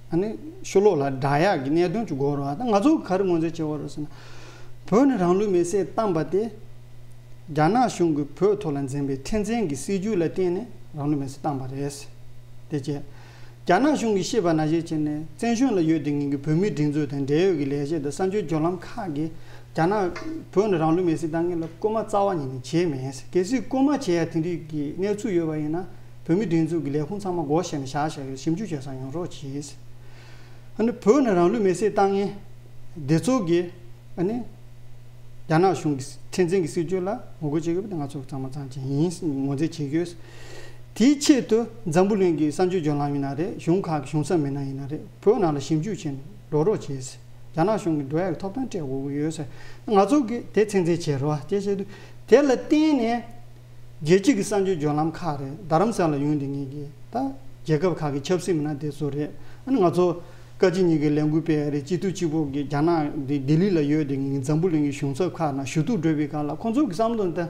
ཨ་ནི་ཕྱི་ལོགས་ལ་བསྒྲགས་ཡག་གི་གནད་དོན་གྱི་སྐོར་བ། ད་ང་ཚོ་ག་རེ་ངོས་འཛིན་བྱེད་དགོས་རེད་ཟེར་ན། བོད་ནས་རང་ལུས་མེར་སྲེག་བཏང་པ་དེ་རྒྱ་ནག་གཞུང་གིས་བོད་ཐོག་ལ་འཛིན་པའི་འཐབ་འཛིང་གི་སྲིད་ཇུས་ལ་བརྟེན་ནས་རང་ལུས་མེར་སྲེག་བཏང་པ་རེད། དེ་བྱས། རྒྱ་ནག་གཞུང་གིས་བཤད་པ་ནང་བཞིན་བྱས་ནས་བཙན་བྱོལ་ལ་ཡོད་བསྡད་མཁན་གྱི་བོད་མིའི་སྒྲིག་འཛུགས་དང་འབྲེལ་ཡོད་ཀྱི་ལས་བྱེད་དང་གསར་འགྱུར་བརྒྱུད་ལམ་ཁག་གིས་རྒྱ་ནག་བོད་ནས་རང་ལུས་མེར་སྲེག་བཏང་མཁན་ལ་སྐུལ་མ་རྩ་བ་ཉིད་ནས་བྱས་མེད། གལ་སྲིད་སྐུལ་མ་བྱེད་ཡ་དེ་འདྲའི་གི་གནས་ཚུལ་ཡོད་པ་ཡིན་ན་བོད་མིའི་སྒྲིག་འཛུགས་ཀྱི་ལས་ཁུངས་ཚང་མ་སྒོ་ཕྱེ་ནས་བཞག་བཞག་གི་ཞིབ་འཇུག་བྱེད་སར་ཡོང་རོགས་གྱིས། ཨ་ནི་བོད་ནས་རང་ལུས་མེར་སྲེག་བཏང་མཁན་དེ་ཚོ་གིས་ཨ་ནི་རྒྱ་ནག་གཞུང་གི་འཐབ་འཛིང་གི་སྲིད་ཇུས་ལ་ངོ་རྒོལ་བྱེད་དགོས་པ་དེ་ང་ཚོ་ཚང་མ་ཚང་ཅན་ཡིན། ངོས་འཛིན་བྱེད་དགོས། དེའི་ཆེད་དུ་འཛམ་བུ་གླིང་གི་གསར་འགྱུར་བརྒྱུད་ལམ་ཡིན་ན་རེད། གཞུང་ཁག་གི་གཞུང་ཚབ་མི་སྣ་ཡིན་ན་རེད། བོད་ནང་ལ་ཞིབ་འཇུག་བྱས་ནས་འགྲོ་རོགས་བྱས། རྒྱ་ནག་གཞུང་གིས་འགྲོ་ཡག་གི་ཐོབ་ཐང་སྤྲད་དགོས་ཀྱི་ཡོད་ཟེར། ང་ཚོ་གིས་དེ་ཚད་འཛིན་བྱེད་རོགས། དེ་བྱེད་དུས་དེ་ལ་བརྟེན་ནས་རྒྱལ་སྤྱི་གི་གསར་འགྱུར་བརྒྱུད་ལམ་ཁག་རེད། རྡ་རམ་ས་ལ་ཡོང་བསྡད་མཁན་གྱི་ད་རྒྱལ་ཁབ་ཁག་གི་ཆབ་སྲིད་མི་སྣ་དེ་ཚོ་རེད། ཨ་ནི་ང་ཚོ་བཀའ་སྤྱི་གཉིས་ཀྱི་ལས་འགུལ་སྤེལ་ཡ་རེད། སྤྱི་འཐུས་གཅིག་པོ་གིས་རྒྱ་ནག་འདི་ལྡི་ལི་ལ་ཡོད་བསྡད་མཁན་གྱི་འཛམ་བུ་གླིང་གི་གཞུང་ཚབ་ཁག་ནང་ཞུ་གཏུག་འགྲོ་བའི་སྐབས་ལ་ཁོང་ཚོ་གི་བསམ་བློ་འདི།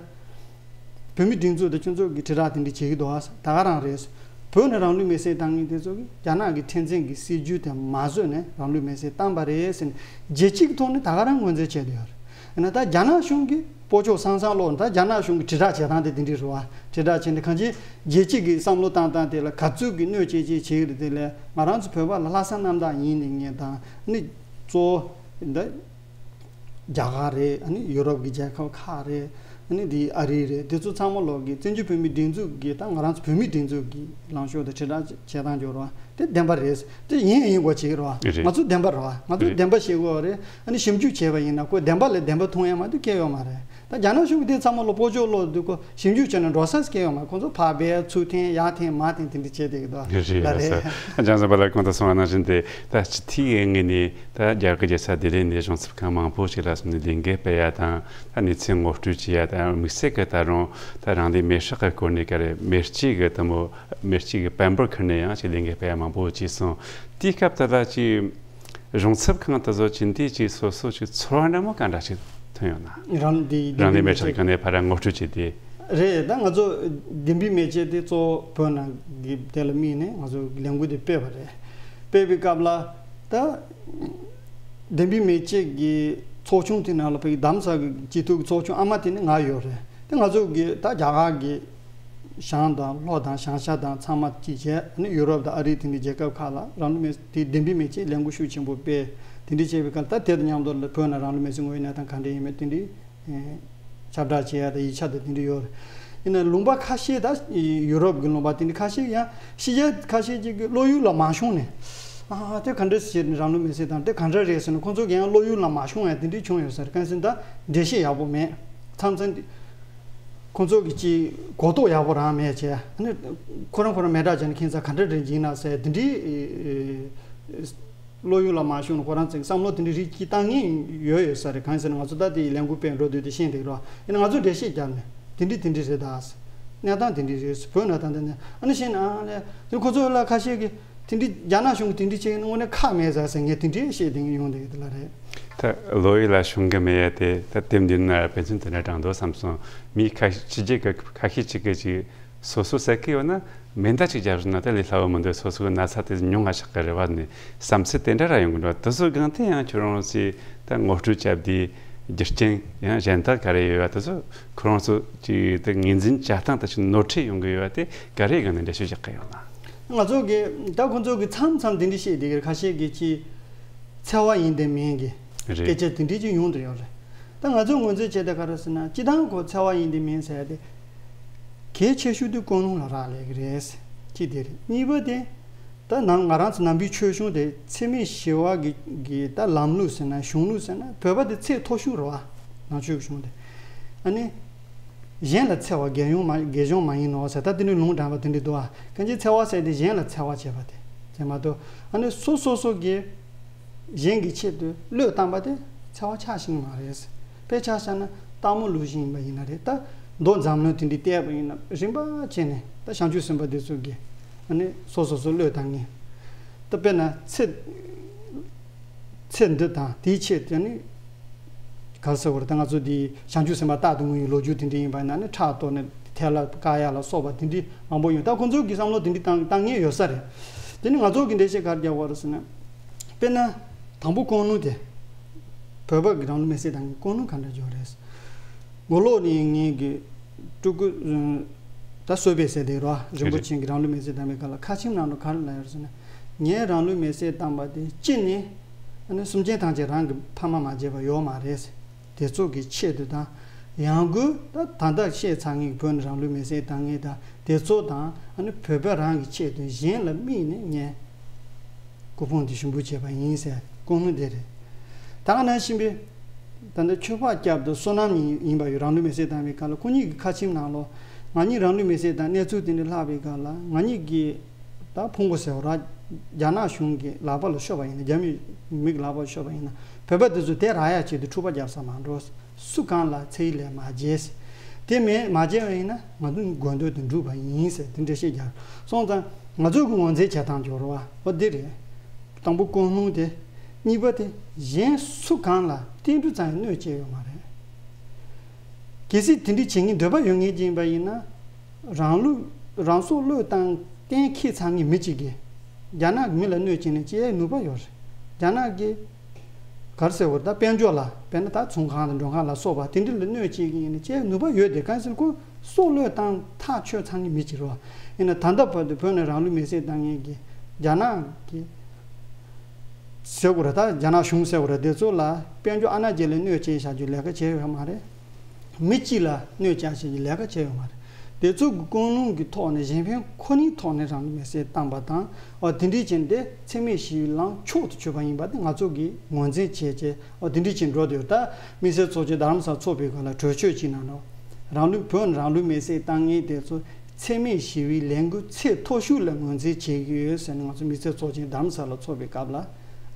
བོད་མིའི་སྒྲིག་འཛུགས་དང་ཁྱོད་ཚོ་གིས་དྲིལ་བསྒྲགས་དེ་འདྲ་བྱེད་ཀྱི་འདུག་ཨ། ད་ག་རང་རེད། བོད་ནས་རང་ལུས་མེར་སྲེག་བཏང་མཁན་དེ་ཚོ་གིས་རྒྱ་ནག་གི་འཐབ་འཛིང་གི་སྲིད་ཇུས་དེ་མ་བཟོད་ནས་རང་ལུས་མེར་སྲེག་བཏང་པ་རེད་ཟེར་ནས་རྒྱལ་སྤྱི་གི་ཐོག་ནས་ད་ག་རང་ངོས་འཛིན་བྱས་བསྡད་ཡོད་རེད། ཡིན་ན་ད་རྒྱ་ནག་གཞུང་གིས་སྤོ་ཆོག་སང་སང་ལོག་ད་རྒྱ་ནག་གཞུང་གིས་དྲིལ་བསྒྲགས་བྱེད་སྟངས་དེ་དེ་འདྲ་རེད་བ། དྲིལ་བསྒྲགས་བྱས་ནས་གང་ཅི་རྒྱལ་སྤྱི་གི་བསམ་བློ་བཏང་སྟངས་དེ་ལ་ག་ཚོད་ཀྱི་གནོད་སྐྱེལ་ཅིག་བྱེད་ཀྱི་རེད། དེ་ལས་ང་རང་ཚོ་བོད་པ་ལ་ལྷག་བསམ་རྣམ་དག་ཡིན་ནི་ངེས་དང་ནི་གཙོ་བོ་འདི། རྒྱ་གར་རེད། ཨ་ནི་ཡུ་རོབ་ཀྱི་རྒྱལ་ཁབ་ཁག་རེད། ཨ་ནི་འདི་ཨ་རི་རེད། དེ་ཚོ་ཚང་མ་ལོག་གི་བཙན་བྱོལ་བོད་མིའི་སྒྲིག་འཛུགས་ཀྱི་ད་ང་རང་ཚོ་བོད་མིའི་སྒྲིག་འཛུགས་ཀྱི་ལངས་ཕྱོགས་དང་དྲིལ་བསྒྲགས་བྱེད་སྟངས་སྦྱོར་བ་དེ་བདེན་པ་རེད། དེ་ཡིན་ཡིན་དགོས་བྱེད་རོགས། རེད། ང་ཚོ་བདེན་པ་རོགས། ང་ཚོ་རེད། བདེན་པ་བཤད་དགོས་རེད། ཨ་ནི་ཞིབ་འཇུག་བྱས་པ་ཡིན་ན་ཁོ་བདེན་པ་ལས་བདེན་པ་མཐོང་ཡ་མ་གཏོགས་སྐྱེ་ཡོད་མ་རེད། ད་རྒྱ་ནག་གཞུང་གིས་དེ་ཚང་མ་ལ་སྤོ་ཆོག་ལོག་འདུག་གོ། ཞིབ་འཇུག་བྱས་ན་འགྲོ་ས་སྐྱེ་ཡོད་མ་རེད། ཁོང་ཚོ་ཕར་འབད་ཚུར་འཐེན་ཡར་འཐེན་མར་འཐེན་དེ་འདྲ་བྱས་བསྡད་ཀྱི་འདུག་རེད་རེད། ལ་ལགས་རེད། སོ། ལྕམ་བཟང་པ་ལགས་གོང་དུ་གསུངས་པ་ནང་བཞིན་དེ་ད་སྤྱི་འཐུས་ཡིན་ངེས་ནས་ད་རྒྱ་གར་རྒྱལ་ས་ལྡི་ལི་ནས་གཞུང་ཚབ་ཁང་མང་པོ་ཞིག་ལ་སོང་ནས་ལས་འགུལ་སྤེལ་ཡ་དང་། ད་གནས་ཚུལ་ངོ་སྤྲོད་བྱེད་ཡ་དང་། དམིགས་བསལ་གྱི་ད་རུང་ད་རང་ལུས་མེར་སྲེག་གི་སྐོར་ནས་ག་རེ་མེ་ལྕེ་གི་དེ་མོ་མེ་ལྕེ་གི་པེམ་པར་ཁུར་ནས་ཡང་ཅིག་ལས་འགུལ་སྤེལ་ཡ་མང་པོ་བྱས་སོང་། དེའི་སྐབས་དེ་ལ་ཅིག་གཞུང་ཚབ་ཁང་དེ་ཚོ་ཅི་འདྲ་ཅིག་སོ་སོ་ཅིག་ཚོར་བ་འདྲ་མོ་ག་འདྲ་ཞིག་ཐོན་ཡོད་ན། རང་འདི་རང་ལུས་མེ་སྲེག་གི་གནས་ཕར་ངོ་སྤྲོད་བྱས་ཏེ། རེད། ད་ང་ཚོ་བདེན་པའི་མེ་ལྕེ་དེ་གཙོ་བོ་བོད་ནང་གི་དེ་ལ་དམིགས་ནས་ང་ཚོ་ལས་འགུལ་དེ་སྤེལ་བ་རེད། སྤེལ་བའི་སྐབས་ལ་ད་བདེན་པའི་མེ་ལྕེ་གི་ཚོགས་ཆུང་དེ་ནང་ལ་བོད་ཀྱི་རྡ་རམ་ས་གི་སྤྱི་འཐུས་ཀྱི་ཚོགས་ཆུང་ཨ་མ་དེ་ནི་ང་ཡོད་རེད། དེ་ང་ཚོ་གི་ད་རྒྱ་གར་གྱི་བྱང་དང་ལྷོ་དང་བྱང་ཤར་དང་ཚང་མ་གཅིག་བྱས། ཨ་ནི་ཡུ་རོབ་དང་ཨ་རི་དེ་འདྲའི་རྒྱལ་ཁབ་ཁག་ལ་རང་ལུས་མེ་དེ་བདེན་པའི་མེ་ལྕེ་ལས་འགུལ་ཤུགས་ཆེན་པོ་སྤེལ། དེ་འདྲའི་བྱས་པའི་སྐབས་ད་དེ་དང་མཉམ་དུ་ལ་བོད་ནང་རང་ལུས་མེ་སྲེག་དངོས་ཡོད་གནས་སྟངས་ག་འདྲ་ཡིན་མིན་དེ་འདྲའི་ཁྱབ་བསྒྲགས་བྱེད་ཡ་དང་ཡིག་ཆ་དང་དེ་འདྲ་ཡོད་རེད། ཡིན་ན་ལུང་པ་ཁ་ཤས་ད་ཡུ་རོབ་ཀྱི་ལུང་པ་དེ་འདྲ་ཁ་ཤས་ཡང་ཕྱི་རྒྱལ་ཁ་ཤས་ཅིག་གི་བློ་ཡུལ་ལ་མ་ཤོང་ནས། ཨ་དེ་ག་འདྲ་ཟེར་ནས་རང་ལུས་མེ་སྲེག་བཏང་དེ་ག་འདྲ་རེད་ཟེར་ན། ཁོང་ཚོ་གི་ཡང་བློ་ཡུལ་ལ་མ་ཤོང་ཡ་དེ་འདྲའི་བྱུང་ཡོད་ས་རེད། གང་ཟེར་ན་ད་འགྲེལ་བཤད་ཡག་པོ་མེད། མཚམས་མཚམས་ཁོང་ཚོ་གི་ཅིག་གོ་རྟོགས་ཡག་པོ་རང་མེད་བྱས། ཨ་ནི་ཁོ་རང་ཁོ་རང་མེ་སྲེག་བྱས་ན་ཁྱད་མཚར་ག་འདྲ་རེད་འགྱིག་ན་ཟེར་དེ་འདྲའི་བློ་ཡུལ་ལ་མ་ཤོང་ནས་ཁོ་རང་ཚོས་བསམ་བློ་དེ་འདྲའི་རིགས་ཀྱིས་བཏང་མཁན་ཡོད་ཡོད་ས་རེད། གང་ཡིན་ཟེར་ན་ང་ཚོ་ད་དེ་ལས་འགུལ་སྤེལ་འགྲོ་དུས་དེ་ཤེས་འདུག་རོགས། ཡིན་ན་ང་ཚོས་འགྲེལ་བཤད་བརྒྱབ་ནས་དེ་འདྲ་དེ་འདྲ་རེད་ད་ཟེར། གནས་སྟངས་དེ་འདྲ་རེད་ཟེར། བོད་ནང་ད་འདི་ནས་ཨ་ནི་ཤེས་ན་ཨ་ལས་དེ་ཁོ་ཚོ་ལ་ཁ་ཤས་ཀྱིས་དེ་འདྲ་རྒྱ་ནག་གཞུང་གིས་དེ་འདྲ་བྱས་ན་དངོས་གནས་ཁག་མེད་ཟེར་ཟེར་ངས་དེ་འདྲ་བཤད་དེ་ཡོང་བསྡད་ཡོད་དེ་ལ་རེད། ད་བློ་ཡུལ་ལ་ཤོང་གི་མེད་ཡ་དེ་ད་དེབ་འདི་ན་དཔེ་མཚོན་དེ་འདྲ་དྲངས་འདུག་བསམ་སོང་། མི་ཁ་ཕྱི་རྒྱལ་གྱི་ཁ་ཤས་ཅིག་གིས་ཅིག་སོ་སོ་ཟེར་གི་ཡོད་ན་མེ་མདའ་ཅིག་བརྒྱབ་སོང་ན་ད་ལས་སླ་བོ་མི་འདུག་སོ་སོ་གི་ན་ཚ་དེ་ཉུང་ང་ཆགས་གི་རེད་བ་ནི་བསམ་ཚུལ་དེ་འདྲ་ར་ཡོང་གི་འདུག་དེ་ཚོ་སྒང་དེ་ཡང་ཁྱོད་རང་ཚོས་ད་ངོ་སྤྲོད་བྱས་དེ་རྒྱུ་རྐྱེན་ཡང་གཞན་དག་ག་རེ་ཡོད་བ་དེ་ཚོ་ཁོ་རང་ཚོ་ཅིག་ད་ངོས་འཛིན་བྱ་སྟངས་དེ་ཚོ་ནོར་འཁྲུལ་ཡོང་གི་ཡོད་བ་དེ་ག་རེ་སྒང་ནས་འགྲེལ་བཤད་རྒྱག་གི་ཡོད་ན། ང་ཚོ་གི་ད་ཁོ་ཚོ་གི་མཚམས་མཚམས་དེ་འདྲ་བཤད་དེ་གི་ཁ་ཤས་ཀྱིས་ཅིག་འཚེ་བ་ཡིན་དེ་མིན་གྱི་རེད། སྐད་ཆ་དེ་འདྲ་ཅིག་ཡོང་དུ་ཡོད་རེད། ད་ང་ཚོ་ངོས་འཛིན་བྱས་ཏེ་ག་རེ་ཟེར་ན་སྤྱི་བཏང་ཁོ་འཚེ་བ་ཡིན་དེ་མིན་ཟེར་ཏེ། གལ་ཆེ་ཤོས་དེ་ཀུན་སློང་ལ་རག་ལས་ཀྱི་རེད། གཅིག་དེ་རེད། གཉིས་པ་དེ། ད་ནང་ང་རང་ཚོ་ནང་པའི་ཆོས་གཞུང་དེ་འཚེ་མེད་ཞི་བ་གི་གི་ད་ལམ་ལུགས་ཟེར་ན་གཞུང་ལུགས་ཟེར་ན་བོད་པ་དེ་ཚད་མཐོ་ཤོས་རེད་བ། ནང་ཆོས་ཀྱི་གཞུང་དེ། ཨ་ནི། གཞན་ལ་འཚེ་བ་དགེ་སྦྱོང་མ་དགེ་སྦྱོང་མ་ཡིན་ནོ་ཟེར་ད་དེ་ནི་ལུང་དྲངས་པ་དེ་འདྲ་འདུག་ཨ། གང་ཅི་འཚེ་བ་ཟེར་དེ་གཞན་ལ་འཚེ་བ་བྱེད་པ་དེ་དེ་མ་གཏོགས་ཨ་ནི་སོ་སོ་སོ་གིས་གཞན་གྱི་ཆེད་དུ་བློས་བཏང་པ་དེ་འཚེ་བ་ཆགས་ཤིང་མ་རེད། དཔེ་ཆ་བཞག་ན་སྟག་མོ་ལུག་གཞན་ཡིན་པ་ཡིན་ན་རེད། ད་མདོ་འཛམ་གླིང་དེ་འདྲའི་བལྟས་པ་ཡིན་ན་རིམ་པ་བྱས་ནས་ད་བྱང་ཆུབ་སེམས་དཔའ་དེ་ཚོ་གིས་ཨ་ནི་སོ་སོ་སོ་བློས་བཏང་ངེས། ད་དཔེར་ན་ཚེ་ཚེ་འདི་དང་དེའི་ཆེད་དུ་ནི། ག་ཟེར་བར་ད་ང་ཚོ་འདི་བྱང་ཆུབ་སེམས་དཔའ་རྟག་ཏུ་ངུ་བའི་ལོ་རྒྱུས་དེ་འདྲ་ཡིན་པ་ན་ནི་ཁྲག་གཏོར་ནས་ཐལ་ལ་བཀག་ཡ་ལ་སོགས་པ་དེ་འདྲ་མང་པོ་ཡོད། ད་ཁོང་ཚོ་གི་བསམ་བློ་དེ་འདྲ་བཏང་བཏང་མཁན་ཡོད་ས་རེད། དེ་ནི་ང་ཚོ་གི་འགྲེལ་བཤད་ག་རེ་རྒྱག་དགོས་རེད་ཟེར་ན། དཔེར་ན། དང་པོ་ཀུན་སློང་དེ། བོད་པ་གི་རང་ལུས་མེར་སྲེག་བཏང་མཁན་ཀུན་སློང་ག་འདྲ་འཇོག་རེད། མགོ་ལོག་ནས་ངེད་ཀྱི་སྤྲུལ་སྐུ། ད་གསོལ་བས་ཟེར་དེ་རོ། རིན་པོ་ཆེ་གི་རང་ལུས་མེར་སྲེག་བཏང་བའི་སྐབས་ལ་ཁ་ཆེམས་ནང་དུ་ག་རེ་ལབ་ཡོད་ཟེར་ན། ངས་རང་ལུས་མེར་སྲེག་བཏང་པ་དེ་སྤྱི་ནས། ཨ་ནི་སེམས་ཅན་ཐམས་ཅད་རང་གི་ཕ་མ་མ་བརྗེད་པ་ཡོད་མ་རེད། དེ་ཚོ་གི་ཆེད་དུ་དང་། ཡང་སྒོས་ད་ད་ལྟ་བཤད་ཚར་ངེས་བོད་ནས་རང་ལུས་མེར་སྲེག་བཏང་ངེས་དང་དེ་ཚོ་དང་ཨ་ནི་བོད་པ་རང་གི་ཆེད་དུ་གཞན་ལ་དམིགས་ནས་ངས། སྐུ་ཕུང་དེ་ཞུ་འབུལ་བྱས་པ་ཡིན་ཟེར་ཀུན་སློང་དེ་རེད། ད་ག་ནང་བཞིན་པའི། ད་ལྟ་ཆོས་འཕགས་སྐྱབས་དང་བསོད་ནམས་ཡིན་པ་ཡོད། རང་ལུས་མེར་སྲེག་བཏང་བའི་སྐབས་ལ་སྐུ་ཉིད་ཀྱི་ཁ་ཆེམས་ནང་ལོ། ང་གཉིས་རང་ལུས་མེར་སྲེག་བཏང་གནས་ཚུལ་དེ་འདྲ་ལྷག་པའི་སྐབས་ལ་ང་གཉིས་ཀྱི་ད་ཕུང་པོ་ཟེར་བ་ར། རྒྱ་ནག་གཞུང་གི་ལག་པ་ལ་ཤོར་བ་ཡིན་ན། རྒྱ་མི་མི་གི་ལག་པ་ལ་ཤོར་བ་ཡིན་ན་བོད་པ་དེ་ཚོ་དེ་རག་ཡ་ཆེད་དུ་འཁྲུག་པ་རྒྱབ་ས་མ་འགྲོ། སུ་གང་ལ་འཚེ་བའི་ལས་མ་བྱེད། དེ་མེད་མ་བྱས་པ་ཡིན་ན་ང་ཚོའི་དགོས་འདོད་དེ་འགྲུབ་པ་ཡིན་ཟེར་དེ་འགྲེལ་བཤད་རྒྱག་སོང་ཙང་ང་ཚོ་གི་ངོས་འཛིན་བྱེད་སྟངས་སྦྱོར་བ་འོ་འདི་རེད། དང་པོ་ཀུན་སློང་དེ། གཉིས་པ་དེ་གཞན་སུ་གང་ལ་ཏིལ་འབྲུ་ཙམ་ཡང་གནོད་བྱེད་ཡོད་མ་རེད། གལ་སྲིད་དེ་འདྲ་བྱེད་མཁན་འདོད་པ་ཡོད་མཁན་ཅིག་ཡིན་པ་ཡིན་ན། རང་ལུས་རང་སྲོག་བློས་བཏང་གཏན་འཁེལ་ཚར་མཁན་མི་གཅིག་གིས་རྒྱ་ནག་གི་མི་ལ་གནོད་བྱེད་ནས་སྐྱེལ་ནུས་པ་ཡོད་རེད། རྒྱ་ནག་གི་ག་རེ་ཟེར་བར་ད་དཔལ་འབྱོར་ལ་དཔེར་ན་ད་ཚོང་ཁང་དང་མགྲོན་ཁང་ལ་སོགས་པ་དེ་འདྲ་ལ་གནོད་བྱེད་ཀྱི་ཡིན་ན་སྐྱེལ་ནུས་པ་ཡོད་དེ་གང་ཟེར་ཁོ་སྲོག་བློས་བཏང་ཐག་ཆོད་ཚར་མཁན་མི་གཅིག་རེད་བ། ཡིན་ན་ད་ལྟ་བར་དུ་བོད་ནས་རང་ལུས་མེར་སྲེག་བཏང་མཁན་གྱི་རྒྱ་ནག་གི་ཟེར་དགོས་རེད། ད་རྒྱ་ནག་གཞུང་ཟེར་དགོས་རེད། དེ་ཚོ་ལ་དཔལ་འབྱོར་ཨ་ནག་རྒྱལ་ལ་གནོད་སྐྱེལ་བྱ་རྒྱུའི་ལས་ཀ་བྱས་ཡོད་མ་རེད། མི་གཅིག་ལ་གནོད་སྐྱེལ་བྱ་རྒྱུའི་ལས་ཀ་བྱས་ཡོད་མ་རེད། དེ་ཚོ་གི་ཀུན་སློང་གི་ཐོག་ནས་གཞན་ཕན་ཁོ་ནའི་ཐོག་ནས་རང་ལུས་མེར་སྲེག་བཏང་པ་དང་། འོ་དེ་འདྲའི་རྐྱེན་དེ་འཚེ་མེད་ཞི་བའི་ལངས་ཕྱོགས་སུ་ཆུད་པ་ཡིན་པ་དེ་ང་ཚོ་གིས་ངོས་འཛིན་བྱས་བྱས། འོ་དེ་འདྲའི་རྐྱེན་འགྲོ་བསྡད་ཡོད། ད་དམིགས་བསལ་ཚོགས་ཆེན་རྡ་རམ་ས་ལ་ཚོགས་པའི་སྐབས་ལ་གྲོས་ཆོད་ཅིག་ནང་ལ། རང་ལུས་བོད་ནས་རང་ལུས་མེར་སྲེག་བཏང་མཁན་དེ་ཚོ་འཚེ་མེད་ཞི་བའི་ལས་འགུལ་ཚད་མཐོ་ཤོས་ལ་ངོས་འཛིན་བྱེད་ཀྱི་ཡོད་ཟེར་ནས། ང་ཚོ་དམིགས་བསལ་ཚོགས་ཆེན་རྡ་རམ་ས་ལ་ཚོགས་པའི་སྐབས་ལ་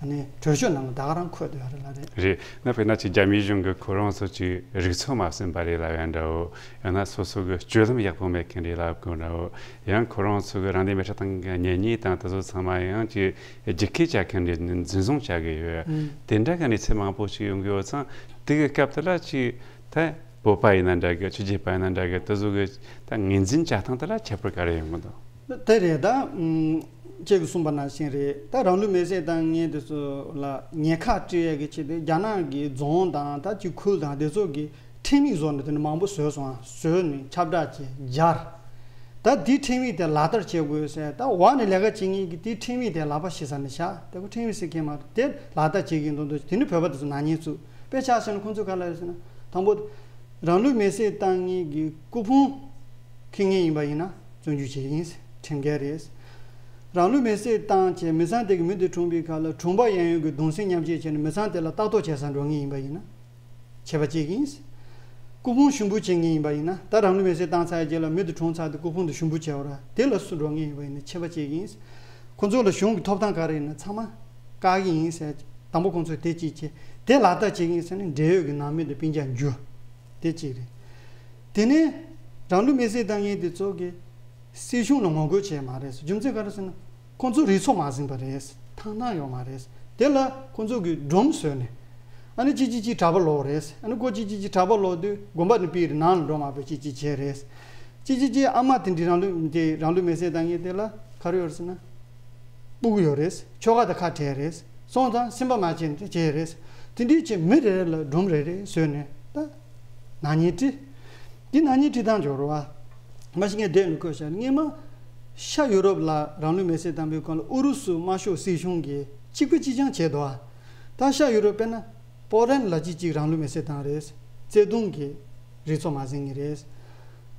ཨ་ནི་གྲོས་ཆོད་ནང་ལ་ད་ག་རང་འཁོད་བསྡད་ཡོད་རེད་ལ། རེད། རེད་ན། དཔེར་ན་ཅིག་རྒྱ་མིའི་གཞུང་གིས་ཁོ་རང་ཚོ་ཅིག་རིག་ཚོད་མ་ཟིན་པ་རེད་ལབ་ཡ་འདྲ་བོ། ཡང་ན་སོ་སོ་གི་སྤྱོད་ལམ་ཡག་པོ་མེད་མཁན་རེད་ལབ་དགོས་འདྲ་བོ། ཡང་ཁོ་རང་ཚོ་གི་རང་བདེན་མེ་ཁྲག་བཏང་མཁན་གྱི་གཉེན་ཉེ་དང་དེ་ཚོ་ཚང་མ་ཡང་ཅིག་རྒྱུད་སྐྱེལ་བྱ་མཁན་རེད། འཛིན་བཟུང་བྱ་གི་ཡོད། ཨང་། དེ་འདྲ་གི་གནས་ཚུལ་མང་པོ་ཞིག་ཡོང་གི་ཡོད་ཙང་། དེ་གི་སྐབས་དེ་ལ་ཅིག་ད་བོད་པ་ཡིན་ན་འདྲ་གི། ཆོས་བརྒྱུད་པ་ཡིན་ན་འདྲ་གི། དེ་ཚོ་གི་ད་ངོས་འཛིན་བྱ་སྟངས་དེ་ལ་ཁྱད་པར་ག་རེ་ཡོང་གི་འདུག་དེ་རེད། ད་ཨུམ། ཁྱེད་ཀྱིས་གསུངས་པ་ནང་བཞིན་རེད། ད་རང་ལུས་མེར་སྲེག་བཏང་མཁན་དེ་ཚོ་ལ་ཉེན་ཁ་སྤྲད་ཡས་ཀྱི་ཆེད་དུ་རྒྱ་ནག་གི་རྫོང་དང་ད་ཅིག་ཁུལ་དང་དེ་ཚོ་གི་ཁྲིམས་ཡིག་བཟོས་ནས། དེ་ནས་མང་པོ་བཟོས་སོང་། བཟོས་ནས་ཁྱབ་བསྒྲགས་བྱས་སྦྱར། ད་དེའི་ཁྲིམས་ཡིག་དེ་ལག་བསྟར་བྱེད་དགོས་ཟེར། ད་འོག་ནས་ལས་ཀ་བྱེད་མཁན་གྱིས་དེའི་ཁྲིམས་ཡིག་དེ་ལག་པ་བྱེད་ས་ནས་བཞག་དེ་ཁོ་ཁྲིམས་ཡིག་ཟེར་མཁན་མ་གཏོགས་དེ་ལག་བསྟར་བྱེད་ཀྱི་མི་འདུག་དེ་ནས་བོད་པ་དེ་ཚོ་ནག་ཉེས་བཙུགས། དཔེ་ཆ་བཞག་ན་ཁོང་ཚོ་ག་རེ་ལབ་ཡོད་ཟེར་ན། དང་པོ། རང་ལུས་མེར་སྲེག་བཏང་མཁན་གྱི་སྐུ་ཕུང་འཁྱེར་མཁན་ཡིན་པ་ཡིན་ན་བཙོན་འཇུག་བྱེད་ཀྱི་ཡིན། ཁྲིམས་འགལ་རེད། རང་ལུས་མེར་སྲེག་བཏང་བྱས་མི་ཚང་དེ་གི་མི་དེ་གྲོངས་པའི་ཁར་ལ་གྲོང་པ་གཡས་གཡོན་གྱི་གདུང་སེམས་མཉམ་སྐྱེད་བྱས་ནས་མི་ཚང་དེ་ལ་ལྟ་རྟོག་བྱེད་སར་འགྲོ་མཁན་ཡིན་པ་ཡིན་ན་ཆད་པ་གཅོད་ཀྱི་ཡིན། སྐུ་ཕུང་ཞུ་འབུལ་བྱེད་མཁན་ཡིན་པ་ཡིན་ན། ད་རང་ལུས་མེར་སྲེག་བཏང་ཚར་རྗེས་ལ་མི་དེ་གྲོངས་ཚར་དུས་སྐུ་ཕུང་དེ་ཞུ་འབུལ་བྱས་པ་ར་དེ་ལ་སུ་འགྲོ་མཁན་ཡིན་པ་ཡིན་ན་ཆད་པ་གཅོད་ཀྱི་ཡིན། ཁོ་ཚོ་ལ་གཞུང་གི་ཐོབ་ཐང་ག་རེ་ཡིན་ན་ཚང་མ་བཀག་གི་ཡིན་ཟེར། དང་པོ་ཁོ་ཚོས་དེ་གཅིག་བྱས། དེ་ལག་བསྟར་བྱེད་ཀྱི་ཡིན་ཟེར་ནས་འབྲེལ་ཡོད་ཀྱི་ནང་མི་དང་སྤུན་ཀྱག་འཇུ། དེ་གཅིག་རེད། དེ་ནས་རང་ལུས་མེར་སྲེག་བཏང་མཁན་དེ་ཚོ་གིས་སྲིད་གཞུང་ལ་ངོ་རྒོལ་བྱས་མ་རེད། རྒྱུ་མཚན་ག་རེ་ཟེར་ན། ཁོ་ཚོ་རིག་ཚོད་མ་ཟིན་པ་རེད། ཐང་ཐང་ཡོད་མ་རེད། དེ་ལ་ཁོ་ཚོ་གིས་སྒྲོམ་བཟོས་ནས། ཨ་ནི་གཅིག་གཅིག་གཅིག་གྲྭ་པ་ལོག་རེད། ཨ་ནི་ཁོ་གཅིག་གཅིག་གཅིག་གྲྭ་པ་ལོག་དུས་དགོན་པ་ནས་ཕྱིར་ནང་ལ་འགྲོ་མ་ཕོད་གཅིག་གཅིག་བྱས་རེད། གཅིག་གཅིག་གཅིག་ཨ་མ་དེ་འདྲའི་རང་ལུས་དེ་རང་ལུས་མེར་སྲེག་བཏང་མཁན་དེ་ལ་ག་རེ་ཡོད་རེད་ཟེར་ན། སྤུ་གུ་ཡོད་རེད། ཁྱོ་ག་དང་ཁ་བྲལ་རེད། སོང་ཙང་སེམས་པ་མ་བྱས་ནས་བྱས་རེད། དེ་འདྲའི་ཆེད་མི་རེ་རེ་ལ་སྒྲོམ་རེ་རེ་བཟོས་ནས་ད་ནག་ཉེས་བྲིས། འདི་ནག་ཉེས་བྲིས་སྟངས་འབྱོར་བ། མ་གཞི་ངས་འདིར་ནས་བཀོད་བཞག་སྔོན་མ་ཤར་ཡུ་རོབ་ལ་རང་ལུས་མེར་སྲེག་བཏང་པའི་སྐོར་ལ་ཨུ་རུ་སུ་དམར་ཤོག་སྲིད་གཞུང་གིས་གཅིག་པ་གཅིག་རྐྱང་བྱས་འདུག་ད་ཤར་ཡུ་རོབ་དཔེར་ན་པོ་ལན་ལ་གཅིག་གཅིག་རང་ལུས་མེར་སྲེག་བཏང་རེད། བརྩེ་དུང་གི་རིག་ཚོགས་མ་ཟིན་ངེས་རེད།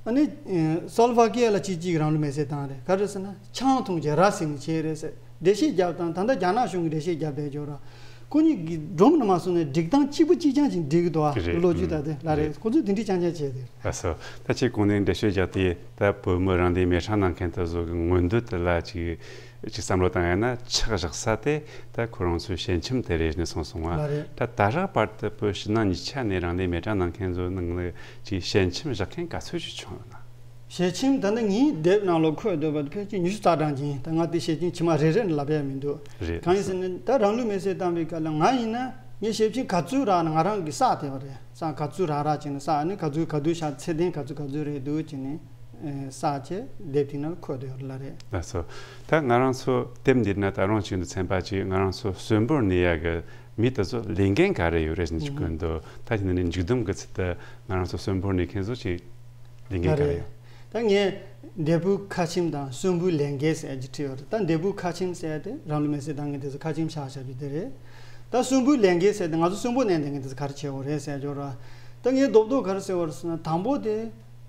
ཨ་ནི། ཨེ། སོ་ལ་ཝ་ཀི་ཡ་ལ་གཅིག་གཅིག་རང་ལུས་མེར་སྲེག་བཏང་རེད། ག་རེ་ཟེར་ན་ཆང་འཐུང་བྱས་ར་བཟི་ནས་བྱས་རེད་ཟེར་འགྲེལ་བཤད་བརྒྱབ་དང་། ད་ལྟ་རྒྱ་ནག་གཞུང་གིས་འགྲེལ་བཤད་བརྒྱབ་བསྡད་ཡོད་ར། ཁོ་གཉིས་ཀྱིས་སྒྲོམ་ནང་མ་སོང་ནས་སྒྲིག་སྟངས་གཅིག་པ་གཅིག་རྐྱང་ཅིག་སྒྲིག་གི་འདུག་ཨ། རེད། ལོ་རྒྱུས་ད་དེ་ལ་རེད། རེད། ཁོ་ཚོས་དེ་འདྲའི་རྐྱང་རྐྱང་བྱས་ཏེ། ལགས་སོ། ད་ཁྱེད་གོང་ནས་འགྲེལ་བཤད་བརྒྱབ་སྟེ། ད་བོད་མི་རང་བདེན་མེ་ཁྲག་གནང་མཁན་དེ་ཚོ་གི་མངོན་འདོད་དེ་ལ་ཅིག་ཅིག་བསམ་བློ་བཏང་ཡ་ན་ཆག་བཞག་ས་དེ་ད་ཁོ་རང་ཚོའི་ཞལ་ཆེམས་དེ་རེད་ནས་གསུངས་སོང་བ། ལགས་རེད། ད་ད་རག་བར་དུ་བོད་ཕྱི་ནང་གཉིས་ཆ་ནས་རང་བདེན་མེ་ཁྲག་གནང་མཁན་ཚོའི་ནང་ནས་ཅིག་ཞལ་ཆེམས་བཞག་མཁན་ག་ཚོད་ཅིག་བྱུང་ཡོད་ན། ཞལ་ཆེམས་ད་ནི་ངའི་དེབ་ནང་ལ་འཁོད་སྡོད་པ་དེ་ཕལ་ཆེར་ཉི་ཤུ་རྩ་གྲངས་ཅན། ད་ང་དེ་ཞལ་ཆེམས་ཕྱི་མ་རེ་རེ་ནས་ལབ་ཡ་མི་འདུག་རེད། གང་ཡིན་ཟེར་ན་ད་རང་ལུས་མེར་སྲེག་བཏང་པའི་སྐབས་ལ་ང་ཡིན་ན་ངའི་ཞལ་ཆེམས་ག་ཚོད་རག་ན་ང་རང་གིས་བསགས་བསྡད་པ་རེད། བསགས་ག་ཚོད་རག་རག་བྱས་ནས་བསགས་ནས་ག་ཚོད་ག་དུས་བཞག་ཚད་ལྡན་ག་ཚོད་ག་ཚོད་རེད་འདུག་བྱས་ནས་བསགས་བྱས་དེབ་དེ་ནང་འཁོད་སྡོད་ཡོད་ལ་རེད། ལགས་སོ། ད་ང་རང་ཚོ་དེབ་འདིར་ན་ད་རུང་ཅིག་འདི་ཚན་པ་ཅིག་ང་རང་ཚོ་གསོན་པོར་གནས་ཡག་གི་མི་དེ་ཚོ་ལས་འགན་ག་རེ་ཡོད་རེད་ཟེར་ནས་ཅིག་བཀོད་འདུག་ད་དེ་ནི་མཇུག་བསྡོམས་ཀྱི་ཚུལ་དུ་ང་རང་ཚོ་གསོན་པོར་གནས་མཁན་ཚོ་ཅིག་ལས་འགན་ག་རེ་ཡོད། ད་ངས་འདས་པོའི་ཁ་ཆེམས་དང་གསོན་པོའི་ལས་འགན་ཟེར་གྱི་བྲིས་ཡོད་རེད། ད་འདས་པོའི་ཁ་ཆེམས་ཟེར་དེ་རང་ལུས་མེར་སྲེག་བཏང་མཁན་དེ་ཚོ་ཁ་ཆེམས་བཞག་བཞག་རྒྱུ་དེ་རེད། ད་གསོན་པོའི་ལས་འགན་ཟེར་དེ་ང་ཚོ་གསོན་པོ་གནས་བསྡད་མཁན་དེ་ཚོ་ག་རེ་བྱེད་དགོས་རེད་ཟེར་ཡོད་ར། ད་ངས་རྡོག་རྡོག་ག་རེ་ཟེར་བ་རེད་ཟེར་ན། དང་པོ་དེ་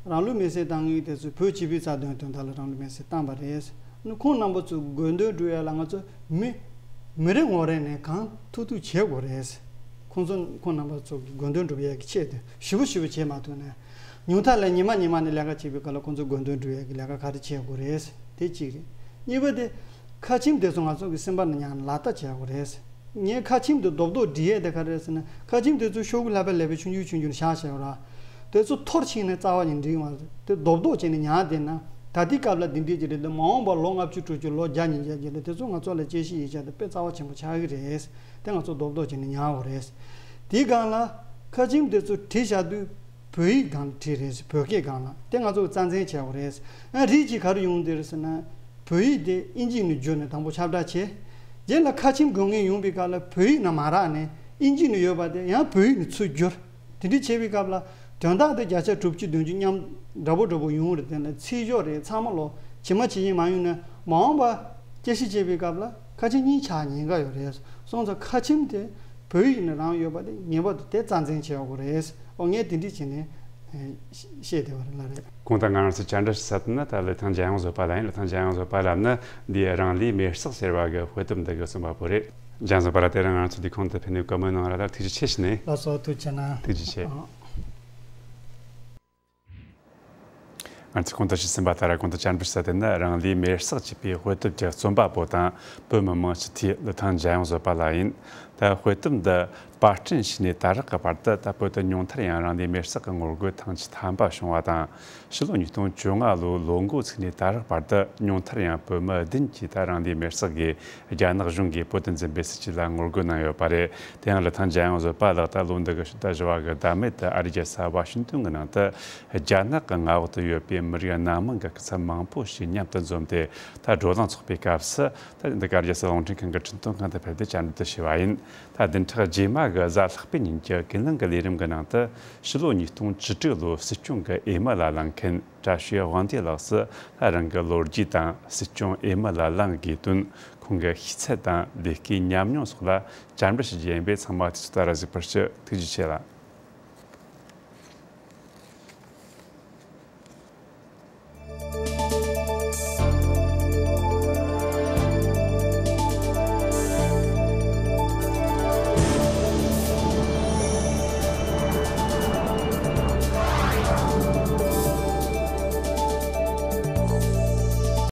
རང་ལུས་མེར་སྲེག་བཏང་མཁན་དེ་ཚོ་བོད་སྤྱི་པའི་རྩ་དོན་དོན་དག་ལ་རང་ལུས་མེར་སྲེག་བཏང་པ་རེད། ཨ་ནི་ཁོང་རྣམ་པ་ཚོ་དགོས་འདུན་སྒྲུབ་ཡ་ལ་ང་ཚོ་མི་མི་རེ་ངོ་རེ་ནས་གང་ཐུབ་ཐུབ་བྱེད་དགོས་རེད། ཁོང་ཚོ་ཁོང་རྣམ་པ་ཚོ་གི་དགོས་འདུན་སྒྲུབ་ཡ་གི་ཆེད་དུ་ཞེ་པོ་ཞེ་པོ་བྱེད་མ་ཐུབ་ན། ཉུང་མཐའ་ལ་ཉི་མ་ཉི་མ་ནས་ལས་ཀ་བྱེད་པའི་སྐབས་ལ་ཁོང་ཚོ་དགོས་འདུན་སྒྲུབ་ཡས་ཀྱི་ལས་ཀ་ག་རེ་བྱེད་དགོས་རེད། དེ་གཅིག་རེད། གཉིས་པ་དེ། ཁ་ཆེམས་དེ་ཚོ་ང་ཚོ་གི་སེམས་པ་ནང་ཉར་ནས་ལག་བསྟར་བྱེད་དགོས་རེད། ངས་ཁ་ཆེམས་དེ་རྡོག་རྡོག་འབྲི་ཡས་དེ་ག་རེ་རེད་ཟེར་ན། ཁ་ཆེམས་དེ་ཚོ་ཤོག་གུ་ལྷག་པ་ལྷག་པ་ཆུང་ཆུང་ཆུང་ཆུང་བཞག་བཞག་ཡོད་ར། དེ་ཚོ་འཐོར་ཕྱིན་ནས་རྩ་བ་ནས་འགྲིག་མ་རེད། དེ་རྡོག་རྡོག་བྱས་ནས་ཉར་བསྡད་ན། ད་ལྟའི་སྐབས་ལ་འདི་འདྲས་ཀྱི་རེད་དེ། མ་འོངས་པ་ལོ་ལྔ་བཅུ་དྲུག་ཅུ་ལོ་བརྒྱ་ཉིས་བརྒྱ་རྗེས་ལ་དེ་ཚོ་ང་ཚོ་ལ་དཔྱད་གཞི་ཡིན་ཆ་དེ་དཔེ་རྩ་བ་ཆེན་པོ་ཆགས་ཀྱི་རེད། དེ་ང་ཚོ་རྡོག་རྡོག་བྱས་ནས་ཉར་དགོས་རེད། དེའི་སྒང་ལ་ཁ་ཆེམས་དེ་ཚོ་བྲིས་བཞག་དུས། བོད་ཡིག་སྒང་ལ་བྲིས་རེད། བོད་སྐད་སྒང་ལ་དེ་ང་ཚོ་རྩ་འཛིན་བྱས་པ་རེད། ཨ་རིགས་ཀྱིས་ག་རེ་ཡོང་དེ་རེད་ཟེར་ན། བོད་ཡིག་དེ་དབྱིན་ཇི་ནས་བསྒྱུར་ནས་དང་པོ་ཁྱབ་བསྒྲགས་བྱས། རྗེས་ལ་ཁ་ཆེམས་དགོས་ངེས་ཡོང་པའི་སྐབས་ལ་བོད་ཡིག་ནང་མ་རག་ནས་དབྱིན་ཇི་ནས་ཡོད་པ་དེ་ཡང་བོད་ཡིག་ནས་ཚུར་བསྒྱུར། དེ་འདྲ་བྱས་པའི་སྐབས་ལ་དོན་དག་དེ་བརྒྱ་ཆ་དྲུག་ཅུ་བདུན་ཅུ་མཉམ་འདྲ་པོ་འདྲ་པོ་ཡོང་རེད། དེ་ལ་ཚིག་སྦྱོར་རེད། ཚང་མ་ལོ་ཇི་མ་ཇི་བཞིན་མ་ཡོང་ན། མ་འོངས་པ་དཔྱད་གཞི་བྱས་པའི་སྐབས་ལ་ ཁ་ཆེམས་གཉིས་ཆགས་ཉེན་ཁ་ཡོད་རེད། སོང་ཙང་ཁ་ཆེམས་དེ་བོད་ཡིག་ནས་རང་ཡོད་པ་དེ་ངེས་པར་དུ་དེ་རྩ་འཛིན་བྱེད་དགོས་རེད། ཨོ་ངས་དེ་འདྲ་བྱས་ནས་ཨེ་ཤ- བཤད་བསྡད་པ་རེད་ལ་རེད། གོང་དུ་ང་རང་ཚོས་བཅར་འདྲི་ཞུ་ས་དེ་ནི་ད་ལི་ཐང་འཇམ་དབྱངས་བཟོད་པ་ལགས་ཡིན། ལི་ཐང་འཇམ་དབྱངས་བཟོད་པ་ལགས་ནི་འདིའི་རང་ལུས་མེར་སྲེག་ཟེར་བ་གི་དཔེ་དེབ་འདི་གི་རྩོམ་པ་པོ་རེད། འཇམ་བཟོད་པ་ལགས་དེ་རིང་ང་རང་ཚོ་འདིའི་ཁོངས་དུ་ཕེབས་ནས་བཀའ་མོལ་གནང་བ་ལ་ཐུགས་རྗེ་ཆེ་ཞུ་ནས། ལགས་སོ་ཐུགས་རྗེ་ཆེ་གནང་། ཐུགས་རྗེ་ཆེ། ཨ། ང་ཚོས་གོང་དུ་ཞུས་ཟིན་པ་ལྟར་གོང་དུ་བཅར་འདྲི་ཞུས་ས་དེ་ནི་རང་ལུས་མེར་སྲེག་བྱས་པའི་དཔེ་དེབ་ཀྱི་རྩོམ་པ་པོ་དང་བོད་མི་མང་སྤྱི་འཐུས་ལི་ཐང་འཇམ་དབྱངས་བཟོད་པ་ལགས་ཡིན། ད་དཔེ་དེབ་འདི་པར་སྐྲུན་བྱས་ནས་ད་རག་གི་བར་དུ་ད་བོད་དུ་ཉུང་མཐར་ཡང་རང་ལུས་མེར་སྲེག་གི་ངོ་རྒོལ་ཐེངས་བཅུ་ཐམ་པ་བྱུང་བ་དང་། ཕྱི་ལོ་ཉིས་སྟོང་བཅོ་ལྔ་ལོའི་ལོ་འགོ་ཚུགས་ནས་ད་རག་བར་དུ་ཉུང་མཐར་ཡང་བོད་མི་བདུན་གྱིས་ད་རང་ལུས་མེར་སྲེག་གིས་རྒྱ་ནག་གཞུང་གིས་བོད་དུ་འཛིན་པའི་སྲིད་བྱུས་ལ་ངོ་རྒོལ་གནང་ཡོད་པ་རེད། དེ་ཡང་ལི་ཐང་འཇམ་དབྱངས་བཟོད་པ་ལགས་ད་ལོ་འདི་གི་ཕྱི་ཟླ་བཞི་བ་གི་ཟླ་སྨད་དུ་ཨ་རིའི་རྒྱལ་ས་ཝ་ཤིང་ཏོན་གྱི་ནང་དུ་རྒྱ་ནག་གི་མངའ་འོག་ཏུ་ཡོད་པའི་མི་རིགས་སྣ་མང་གི་སྐུ་ཚབ་མང་པོ་ཞིག་མཉམ་དུ་འཛོམས་ཏེ་ད་བགྲོ་གླེང་ཚོགས་པའི་སྐབས་སུ། ད་འདི་ག་རྒྱལ་སྲིད་རླུང་འཕྲིན་ཁང་གི་འཕྲིན་གཏོང་ཁང་དུ་ཕེབས་ཏེ་བཅར་འདྲི་དུ་ཞུས་པ་ཡིན། ད་བདུན་ཕྲག་རྗེས་མ་གི་གཟའ་ལྷག་པའི་ཉིན་གྱི་ཀུན་གླེང་གི་ལས་རིམ་གྱི་ནང་དུ་ཕྱི་ལོ་ཉིས་སྟོང་བཅུ་དྲུག་ལོའི་སྲིད་སྐྱོང་གི་འོས་མི་ལ་ལངས་མཁན་བཀྲ་ཤིས་དབང་འདུས་ལགས་སུ་ད་རང་གི་ལོ་རྒྱུས་དང་སྲིད་སྐྱོང་འོས་མི་ལ་ལངས་དགོས་དོན། ཁོང་གི་ཤེས་ཚད་དང་ལས་ཀའི་ཉམས་མྱོང་སོགས་ལ་བཅར་འདྲི་ཞུ་རྒྱུ་ཡིན་པས་ཚང་མ་དུས་ཚོད་ལྟར་གཟིགས་པར་ཞུ། ཐུགས་རྗེ་ཆེ་ལ།